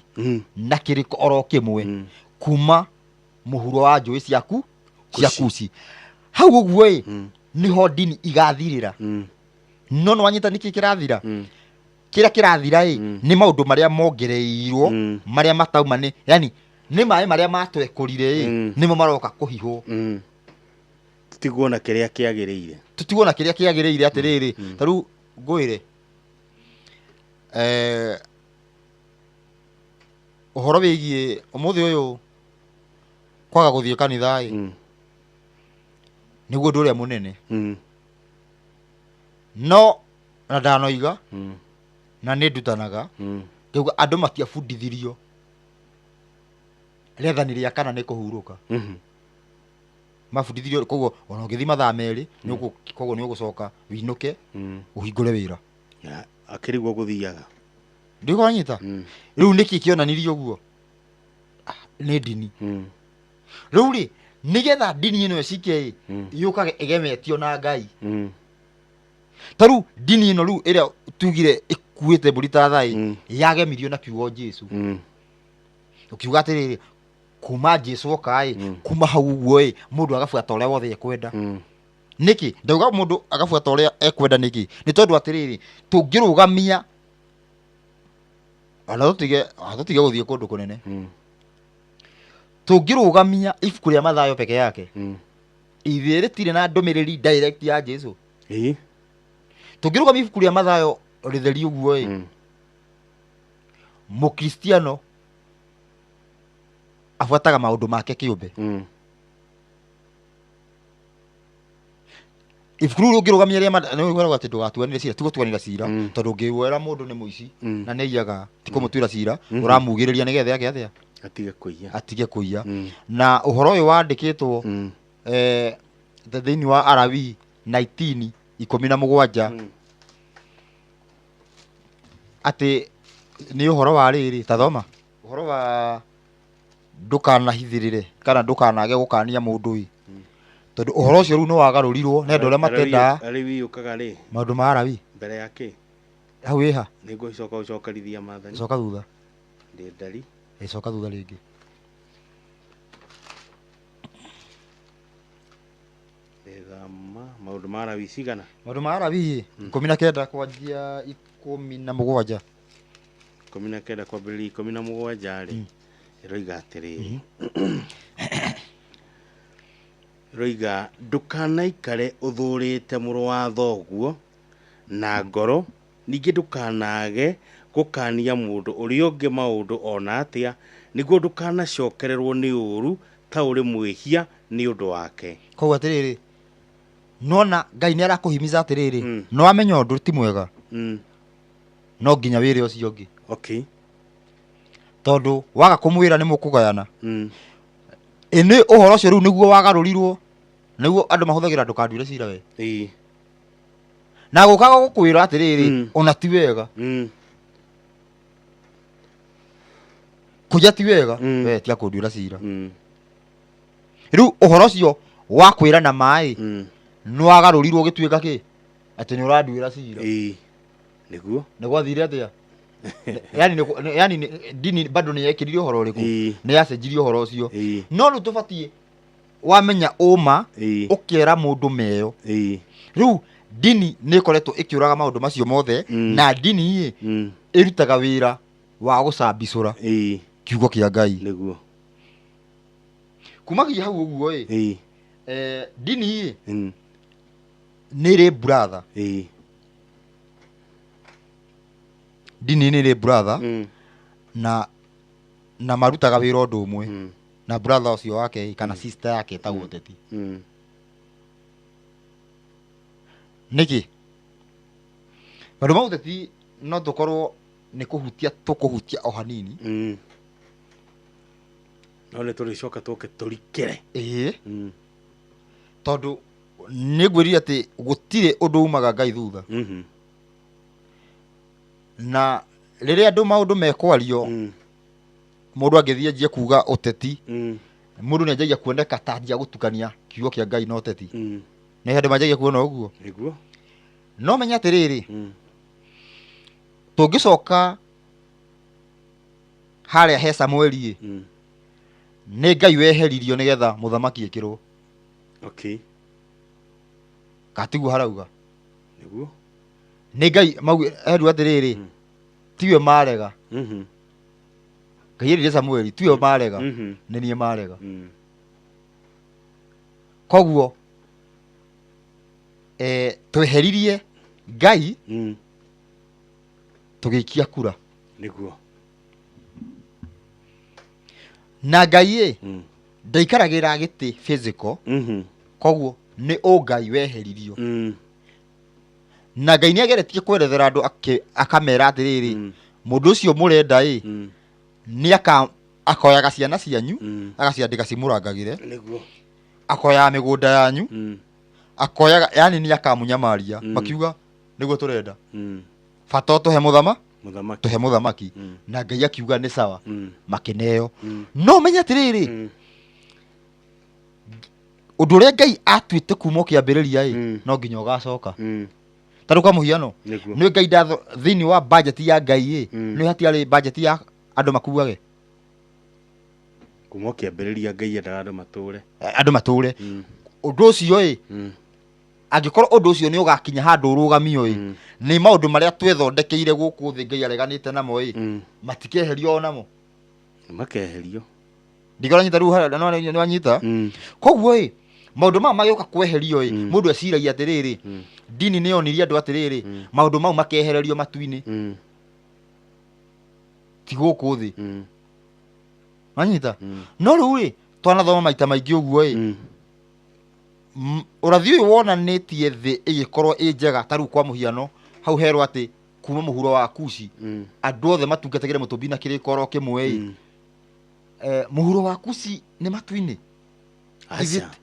na kĩrĩko oro kĩmwe, kuma mũhuro wa njũĩ ciaku cia Kushi. Hau ũguo ĩ, nĩho ndini igathirĩra. No nĩ wanyita nĩkĩ kĩrathira? Kĩrĩa kĩrathira ĩ, nĩ maũndũ marĩa mongereirwo, marĩa matauma nĩ, yani nĩ maĩ marĩa matwekũrire ĩ, nĩmo maroka kũhihwo. Tũtiguona kĩrĩa kĩagĩrĩire. Tũtiguona kĩrĩa kĩagĩrĩire atĩrĩrĩ. Ta rĩu ngwĩre, ũhoro wĩgiĩ ũmũthĩ ũyũ kwaga gũthiĩ kanitha ĩ, nĩguo ũndũ ũrĩa mũnene. No na ndanoiga, na nĩ ndutanaga, ngauga andũ matiabundithirio rĩathani rĩa kana nĩ kũhurũka. Mabundithirio koguo ona ũngĩthiĩ mathaa merĩ, koguo nĩ ũgũcoka wĩinũke, ũhingũre wĩra. Ya, akĩrigwo gũthiaga. Ndikũnyita? Rĩu nĩkĩ kĩonanirie ũguo? Nĩ ndini. Rĩu rĩ, nĩgetha ndini ĩno ĩcike ĩ, yũkage ĩgemetio na Ngai. Ta rĩu ndini ĩno rĩu ĩrĩa tugire ĩkuĩte mbũri ta thaĩ, yagemirio na kiugo Jesu. Ũkiuga atĩrĩrĩ, kuma Jesu oka ĩ, kuma hau ũguo ĩ, mũndũ agabuata ũrĩa wothe ekwenda. Nĩkĩ? Ndauga mũndũ agabuata ũrĩa ekwenda nĩkĩ? Nĩ tondũ atĩrĩrĩ, tũngĩrũgamia ona tũtige gũthiĩ kũndũ kũnene. Tũngĩrũgamia ibuku rĩa Mathayo peke yake, ithuĩ rĩtirĩ na ndũmĩrĩri direct ya Jesu. Tũngĩrũgamia ibuku rĩa Mathayo rĩtheri ũguo ĩ, Mũkristiano abuataga maũndũ make kĩũmbe. Ibuku rĩu rũngĩrũgamia rĩa nĩ ũiguaga atĩ ndũgatuanĩre cira, ti gũtuanĩra cira, tondũ ũngĩwera mũndũ nĩ mũici, na nĩ aiyaga, ti kũmũtuĩra cira, ũramugĩrĩria nĩgetha eke atĩa? Atige kũiya. Atige kũiya. Na ũhoro ũyũ wandĩkĩtwo, thĩinĩ wa Alawii 19:17, atĩ Nĩ ũhoro wa rĩrĩ, ta thoma ũhoro wa ndũkanahithĩrĩre kana ndũkanage gũkania mũndũ ĩ, tondũ ũhoro ũcio rĩu nĩ wagarũrirwo nĩ andũ arĩa matendaga. Alawii yũkaga rĩ? Maũndũ ma Alawii. Mbere ya kĩ? Hau ĩha. Nĩ ngũcoka gũcokerithia maathani. Coka thutha. Ndĩ ndari. Ĩ, coka thutha rĩngĩ. Ndĩthama maũndũ ma Alawii cigana? Maũndũ ma Alawii 19 kwanjia 17. 19 kwambĩrĩria 17 rĩ, ĩroiga atĩrĩrĩ, ĩroiga ndũkanaikare ũthũrĩte mũrũ wa thoguo na ngoro, ningĩ ndũkanage gũkania mũndũ ũrĩa ũngĩ maũndũ ona atĩa, nĩguo ndũkanacokererwo nĩ ũũru ta ũrĩ mwĩhia nĩ ũndũ wake. Koguo atĩrĩrĩ, nona Ngai nĩ arakũhimiza atĩrĩrĩ, no amenya ũndũ ti mwega, no nginya wĩre ũcio ũngĩ. Tondũ waga kũmwĩra nĩ mũkũgayana. Ĩ nĩ ũhoro ũcio rĩu nĩguo wagarũrirwo, nĩguo andũ mahũthagĩra ndũkanduĩre cira we. Na gũkaga gũkwĩra atĩrĩrĩ, ona ti wega. Kũiya ti wega, we tiga kũnduĩra cira. Rĩu ũhoro ũcio wa kwĩrana maĩ nĩ wagarũrirwo ũgĩtuĩka kĩ? Atĩ nĩ ũranduĩra cira. Nĩguo. Nĩ gwathire atĩa? Yani yani dini bado nĩ yekĩrire ũhoro ũrĩkũ? Nĩ yacenjirie ũhoro ũcio. No rĩu tũbatiĩ wamenya ũma ũkera mũndũ meyo. Rĩu dini nĩ ĩkoretwo ĩkĩũraga maũndũ macio mothe, na dini ĩ ĩrutaga wĩra wa gũcambicũra kiugo kĩa Ngai. Nĩguo. Kumagia hau ũguo ĩ, dini ĩ nĩ ĩrĩ brother. Dini nĩ ĩrĩ brother, na marutaga wĩra ũndũ ũmwe, na brother ũcio wake kana sister yake ĩtagwo ũteti. Nĩkĩ? Maũndũ ma ũteti no tũkorwo nĩ kũhutia tũkũhutia o hanini. No nĩ tũrĩcoka tũke tũrikĩre. Tondũ nĩ ngwĩrire atĩ gũtirĩ ũndũ umaga Ngai thutha. Na rĩrĩa andũ maũndũ mekwario, mũndũ angĩthiĩ anjie kuga ũteti, mũndũ nĩ anjagia kuoneka ta anjia gũtukania kiugo kĩa Ngai na ũteti. Nĩ andũ manjagia kuona ũguo. Nĩguo. No menya atĩrĩrĩ, tũngĩcoka harĩa he Samueli ĩ, nĩ Ngai weheririo nĩgetha mũthamaki ekĩrwo. Katiguo harauga. Nĩguo. Nĩ Ngai erwo atĩrĩrĩ, tiwe marega. Ngai erire Samueli, tiwe marega, nĩ niĩ marega. Koguo tweheririe Ngai, tũgĩikia kura. Nĩguo. Na Ngai ĩ, ndaikaragĩra gĩtĩ physical, koguo nĩ ũngai weheririo. Na Ngai nĩ ageretie kwerethera andũ akamera atĩrĩrĩ, mũndũ ũcio mũrenda ĩ, nĩ akoyaga ciana cianyu, agaciandĩka cimũrangagĩre. Nĩguo. Akoyaga mĩgũnda yanyu, akoyaga, yani nĩ akamunyamaria. Makiuga nĩguo tũrenda. Bata tũhe mũthamaki. Tũhe mũthamaki. Na Ngai akiuga nĩ sawa. Makĩneo. No menye atĩrĩrĩ, ũndũ ũrĩa Ngai atuĩte kuma kĩambĩrĩria ĩ, no nginya ũgacoka. Ta rĩu kwa mũhiano, nĩ Ngai ndatho thĩinĩ wa budget ya Ngai ĩ, nĩ hatiarĩ budget ya andũ makuage. Kuma kĩambĩrĩria Ngai endaga andũ matũre. Andũ matũre. Ũndũ ũcio ĩ, angĩkorwo ũndũ ũcio nĩ ũgakinya handũ ũrũgamio ĩ, nĩ maũndũ marĩa twethondekeire gũkũ thĩ Ngai areganĩte namo ĩ, matikeherio o namo. Makeherio. Ndigoranyita rĩu harĩa, nĩ wanyita? Koguo ĩ, maũndũ maya magĩũka kweherio ĩ, mũndũ eciragia atĩrĩrĩ, dini nĩ yonirie andũ atĩrĩrĩ, maũndũ mau makehererio matu-inĩ. Ti gũkũ thĩ. Wanyita? No rĩu ĩ, twanathoma maita maingĩ ũguo ĩ, ũrathi ũyũ wonanĩtie thĩ ĩgĩkorwo ĩ njega, ta rĩu kwa mũhiano, hau herwo atĩ kuma mũhuro wa Kushi, andũ othe matungatagĩre mũtũmbi na kĩrĩko oro kĩmwe ĩ. Mũhuro wa Kushi nĩ matu-inĩ.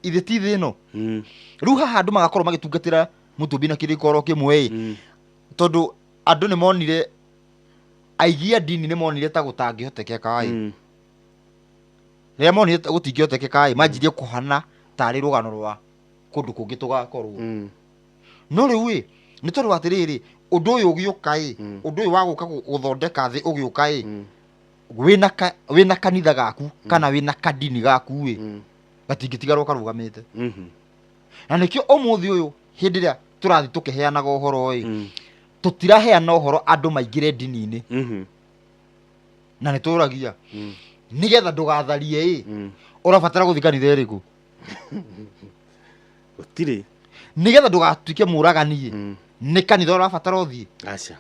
Ithe ti thĩ ĩno. Rĩu haha andũ magakorwo magĩtungatĩra mũtũmbi na kĩrĩko oro kĩmwe ĩ. Tondũ andũ nĩ monire Aigi a ndini nĩ monire ta gũtangĩhotekeka ĩ. Rĩrĩa monire ta gũtingĩhotekeka ĩ, manjirie kũhana tarĩ rũgano rwa kũndũ kũngĩ tũgakorwo. No rĩu ĩ, nĩ tondũ atĩrĩrĩ, ũndũ ũyũ ũgĩũka ĩ, ũndũ ũyũ wa gũka gũthondeka thĩ ũgĩũka ĩ, wĩna ka, wĩna kanitha gaku kana wĩna kandini gaku ĩ, gatingĩtigarwo karũgamĩte. Na nĩkĩo ũmũthĩ ũyũ hĩndĩ ĩrĩa tũrathiĩ tũkĩheanaga ũhoro ĩ, tũtiraheana ũhoro andũ maingĩre ndini-inĩ. Na nĩ tũragia nĩgetha ndũgatharie ĩ, ũrabatara gũthiĩ kanitha ĩrĩkũ? Gũtirĩ. Nĩgetha ndũgatuĩke mũragani ĩ, nĩ kanitha ũrabatara ũthiĩ? Aca.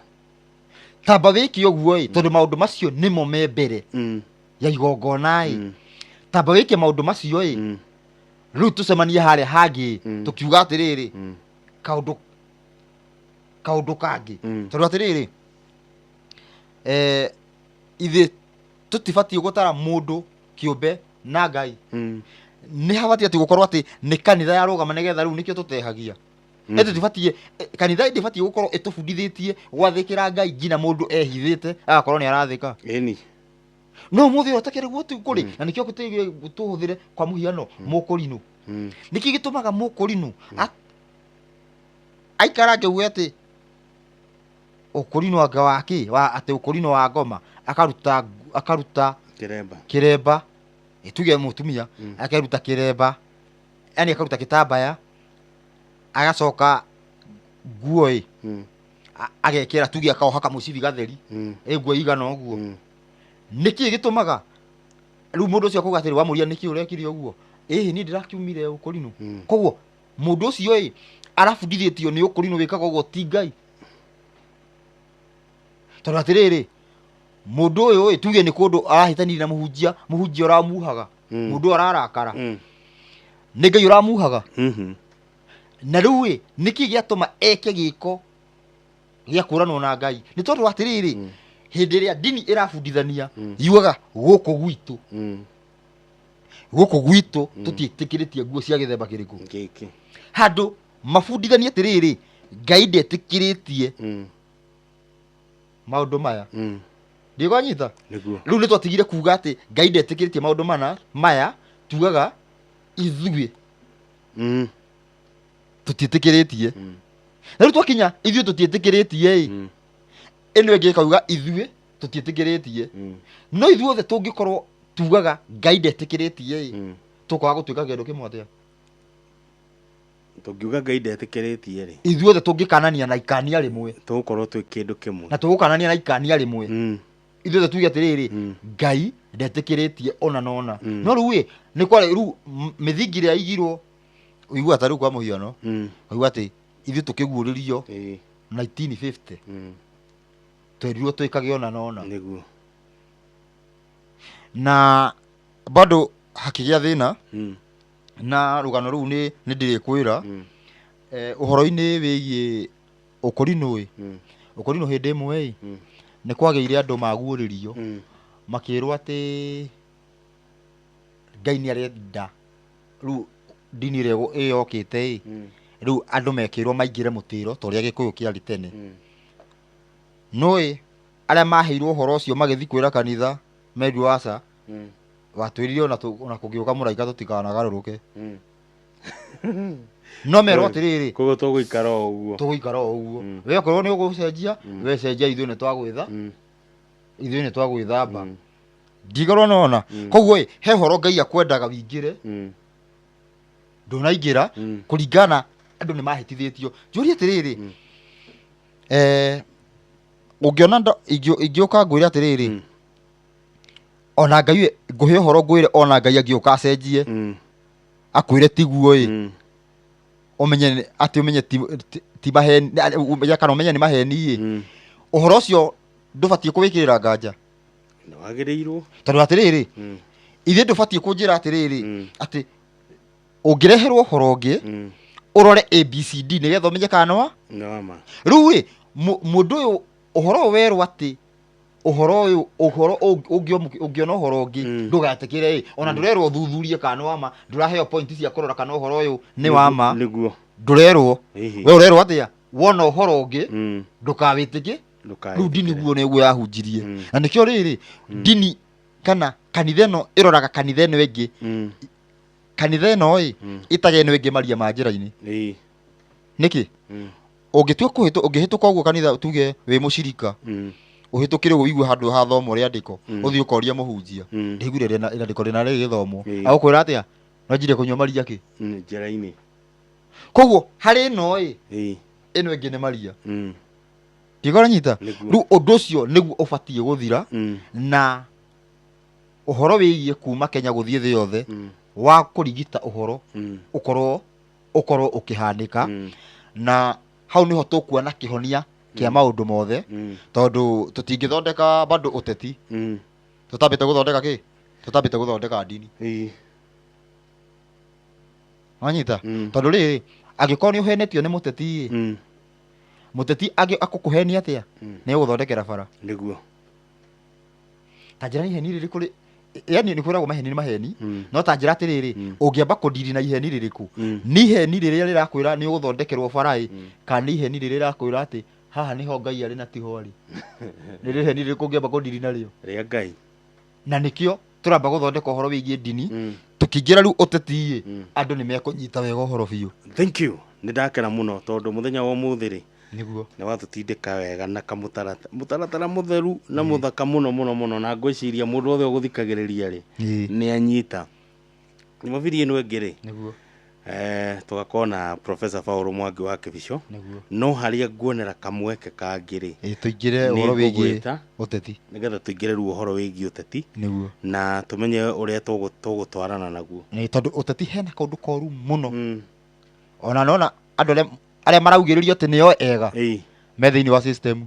Tamba wĩke ũguo ĩ, tondũ maũndũ macio nĩmo me mbere ya igongona ĩ. Tamba wĩke maũndũ macio ĩ, rĩu tũcemanie harĩa hangĩ tũkiuga atĩrĩrĩ, kaũndũ kaũndũ kangĩ. Tondũ atĩrĩrĩ, ithuĩ tũtibatiĩ gũtara mũndũ kĩũmbe na Ngai. Nĩ habatiĩ atĩ gũkorwo atĩ nĩ kanitha yarũgama nĩgetha rĩu nĩkĩo tũtehagia. Ĩ tũtibatiĩ, kanitha ndĩbatiĩ gũkorwo ĩtũbundithĩtie gwathĩkĩra Ngai nginya mũndũ ehithĩte agakorwo nĩ arathĩka. Ĩni. No ũmũthĩ ũyũ ũtakĩrĩ guo tu kũrĩ, na nĩkĩo tũhũthĩre kwa mũhiano mũkũrinũ. Nĩkĩ gĩtũmaga mũkũrinũ aikara akĩuga atĩ ũkũrinũ anga wa kĩ? Wa atĩ ũkũrinũ wa ngoma, akaruta akaruta Kĩremba. Kĩremba, tuge mũtumia akeruta kĩremba, yani akaruta gĩtambaya, agacoka nguo ĩ, agekĩra tuge akaoha kamũcibi gatheri, ĩ nguo igana ũguo. Nĩkĩ gĩtũmaga rĩu mũndũ ũcio akauga atĩrĩ, wamũria nĩkĩ ũrekire ũguo? Ĩhĩ, niĩ ndĩrakiumire ũkũrinũ. Koguo mũndũ ũcio ĩ arabundithĩtio nĩ ũkũrinũ wĩkaga ũguo ti Ngai. Tondũ atĩrĩrĩ, mũndũ ũyũ ĩ tuge nĩ kũndũ arahĩtanirie na mũhunjia, mũhunjia ũramuhaga, mũndũ ũyũ ararakara, nĩ Ngai ũramuhaga. Na rĩu ĩ nĩkĩ gĩatũma eke gĩko gĩa kũranwo na Ngai? Nĩ tondũ atĩrĩrĩ, hĩndĩ ĩrĩa ndini ĩrabundithania yugaga gũkũ gwitũ, gũkũ gwitũ tũtiĩtĩkĩrĩtie nguo cia gĩthemba kĩrĩkũ. Gĩkĩ. Handũ mabundithanie atĩrĩrĩ, Ngai ndetĩkĩrĩtie maũndũ maya. Ndĩkwanyita? Nĩguo. Rĩu nĩ twatigire kuga atĩ Ngai ndetĩkĩrĩtie maũndũ mana maya, tugaga ithuĩ tũtiĩtĩkĩrĩtie. Na rĩu twakinya ithuĩ tũtiĩtĩkĩrĩtie ĩ, ĩno ĩngĩ ĩkauga ithuĩ tũtiĩtĩkĩrĩtie. No ithuothe tũngĩkorwo tugaga Ngai ndetĩkĩrĩtie ĩ, tũkwaga gũtuĩka kĩndũ kĩmwe atĩa? Tũngiuga Ngai ndetĩkĩrĩtie rĩ, ithuothe tũngĩkanania na ikania rĩmwe, tũgũkorwo twĩ kĩndũ kĩmwe. Na tũgũkanania na ikania rĩmwe, ithuothe tuge atĩrĩrĩ, Ngai ndetĩkĩrĩtie ona na ona. No rĩu ĩ nĩ kwarĩ rĩu mĩthingi ĩrĩa yaigirwo, ũiguaga ta rĩu kwa mũhiano, ũigua atĩ ithuĩ tũkĩguũrĩrio 1950 twerirwo twĩkage ona na ona. Nĩguo. Na bado hakĩgĩa thĩna. Na rũgano rũu nĩ ndĩrĩkwĩra ũhoro-inĩ wĩgiĩ ũkũrinũ ĩ. Ũkũrinũ hĩndĩ ĩmwe ĩ, nĩ kwagĩire andũ maguũrĩrio, makĩrwo atĩ Ngai nĩ arenda rĩu ndini ĩrĩa ĩyokĩte ĩ, rĩu andũ mekĩrwo maingĩre mũtĩro ta ũrĩa Gĩkũyũ kĩarĩ tene. Nũĩ arĩa maheirwo ũhoro ũcio magĩthiĩ kwĩra kanitha, merirwo aca, watwĩrire ona kũngĩũka mũraika tũtikanagarũrũke. No merwo atĩrĩrĩ, Koguo tũgũikara o ũguo. Tũgũikara o ũguo. We okorwo nĩ ũgũcenjia, we cenjia, ithuĩ nĩ twagwĩtha, ithuĩ nĩ twagwĩthamba. Ndigarwo nona. Koguo ĩ, he ũhoro Ngai akwendaga wĩingĩre, ndũnaingĩra, kũringana andũ nĩ mahĩtithĩtio. Njũrie atĩrĩrĩ, ũngĩona ingĩũka ngwĩre atĩrĩrĩ, ona Ngai ngũhe ũhoro ngwĩre ona Ngai angĩũka acenjie, akwĩre tiguo ĩ, ũmenye atĩ ũmenye ti maheni, kana ũmenye nĩ maheni ĩ, ũhoro ũcio ndũbatiĩ kũwĩkĩrĩra nganja. Nĩ wagĩrĩirwo. Tondũ atĩrĩrĩ, ithuĩ ndũbatiĩ kũnjĩra atĩrĩrĩ, atĩ ũngĩreherwo ũhoro ũngĩ, ũrore ABCD nĩgetha ũmenye kana nĩ wa Nĩ wa ma. Rĩu ĩ, mũndũ ũyũ ũhoro ũyũ werwo atĩ ũhoro ũyũ ũhoro ũngĩona ũhoro ũngĩ, ndũgetĩkĩre ĩ, ona ndũrerwo ũthuthurie kana nĩ wa ma, ndũraheo point cia kũrora kana ũhoro ũyũ nĩ wa ma. Nĩguo. Ndũrerwo. Ĩhĩ. We ũrerwo atĩa? Wona ũhoro ũngĩ, ndũkawĩtĩkĩ. Rĩu ndini guo nĩguo yahunjirie. Na nĩkĩo rĩrĩ ndini kana kanitha ĩno ĩroraga kanitha ĩno ĩngĩ. Kanitha ĩno ĩ ĩtaga ĩno ĩngĩ maria ma njĩra-inĩ. Nĩkĩ? Ũngĩtua kũhĩtũ ũngĩhĩtũka ũguo kanitha tuge wĩ mũcirika, ũhĩtũkĩre ũguo ũigue handũ hathomwo rĩandĩko, ũthiĩ ũkorie mũhunjia, ndaiguire rĩandĩko rĩna rĩgĩthomwo, agũkwĩra atĩa? Wanjirie kũnyua maria kĩ? Njĩra-inĩ. Koguo harĩ ĩno ĩ, ĩno ĩngĩ nĩ maria. Ndiga ũranyita? Rĩu ũndũ ũcio nĩguo ũbatiĩ gũthira. Na ũhoro wĩgiĩ kuma Kenya gũthiĩ thĩ yothe wa kũrigita ũhoro ũkorwo ũkorwo ũkĩhanĩka. Na hau nĩho tũkuona kĩhonia kĩa maũndũ mothe, tondũ tũtingĩthondeka bado ũteti tũtambĩte gũthondeka kĩ? Tũtambĩte gũthondeka ndini. Wanyita? Tondũ rĩrĩ, angĩkorwo nĩ ũhenetio nĩ mũteti ĩ, mũteti akũkũhenia atĩa? Nĩ egũthondekera bara. Nĩguo. Ta njĩra nĩ iheni rĩrĩkũ yani nĩ kwĩragwo maheni nĩ maheni, no ta njĩra atĩrĩrĩ, ũngĩamba kũndiri na iheni rĩrĩkũ? Nĩ iheni rĩrĩa rĩrakwĩra nĩ ũgũthondekerwo bara ĩ, kana nĩ iheni rĩrĩa rĩrakwĩra atĩ haha nĩho Ngai arĩ na tiho arĩ? Nĩ iheni rĩrĩkũ ũngĩamba kũndiri narĩo? Rĩa Ngai. Na nĩkĩo tũramba gũthondeka ũhoro wĩgiĩ ndini. Tũkĩingĩra rĩu ũteti ĩ, andũ nĩ mekũnyita wega ũhoro biũ. Thank you. Nĩ ndakena mũno tondũ mũthenya wa ũmũthĩ rĩ, Nĩguo. Nĩ watũtindĩka wega na kamũtaratara mũtaratara mũtheru na mũthaka mũno mũno mũno, na ngwĩciria mũndũ wothe ũgũthikagĩrĩria rĩ, nĩ anyita. Jumapili ĩno ĩngĩ rĩ, Nĩguo. Tũgakorwo na Professor Paul Mwangi wa Kĩbico. Nĩguo. No harĩa nguonera kamweke kangĩ rĩ, Tũingĩre nĩ ũhoro wĩgiĩ ngũgwĩta ũteti. Nĩgetha tũingĩre rĩu ũhoro wĩgiĩ ũteti. Nĩguo. Na tũmenye ũrĩa tũgũtwarana naguo. Nĩ tondũ ũteti hena kaũndũ koru mũno. Ona nona andũ arĩa maraugĩrĩrio atĩ nĩo ega me thĩinĩ wa system.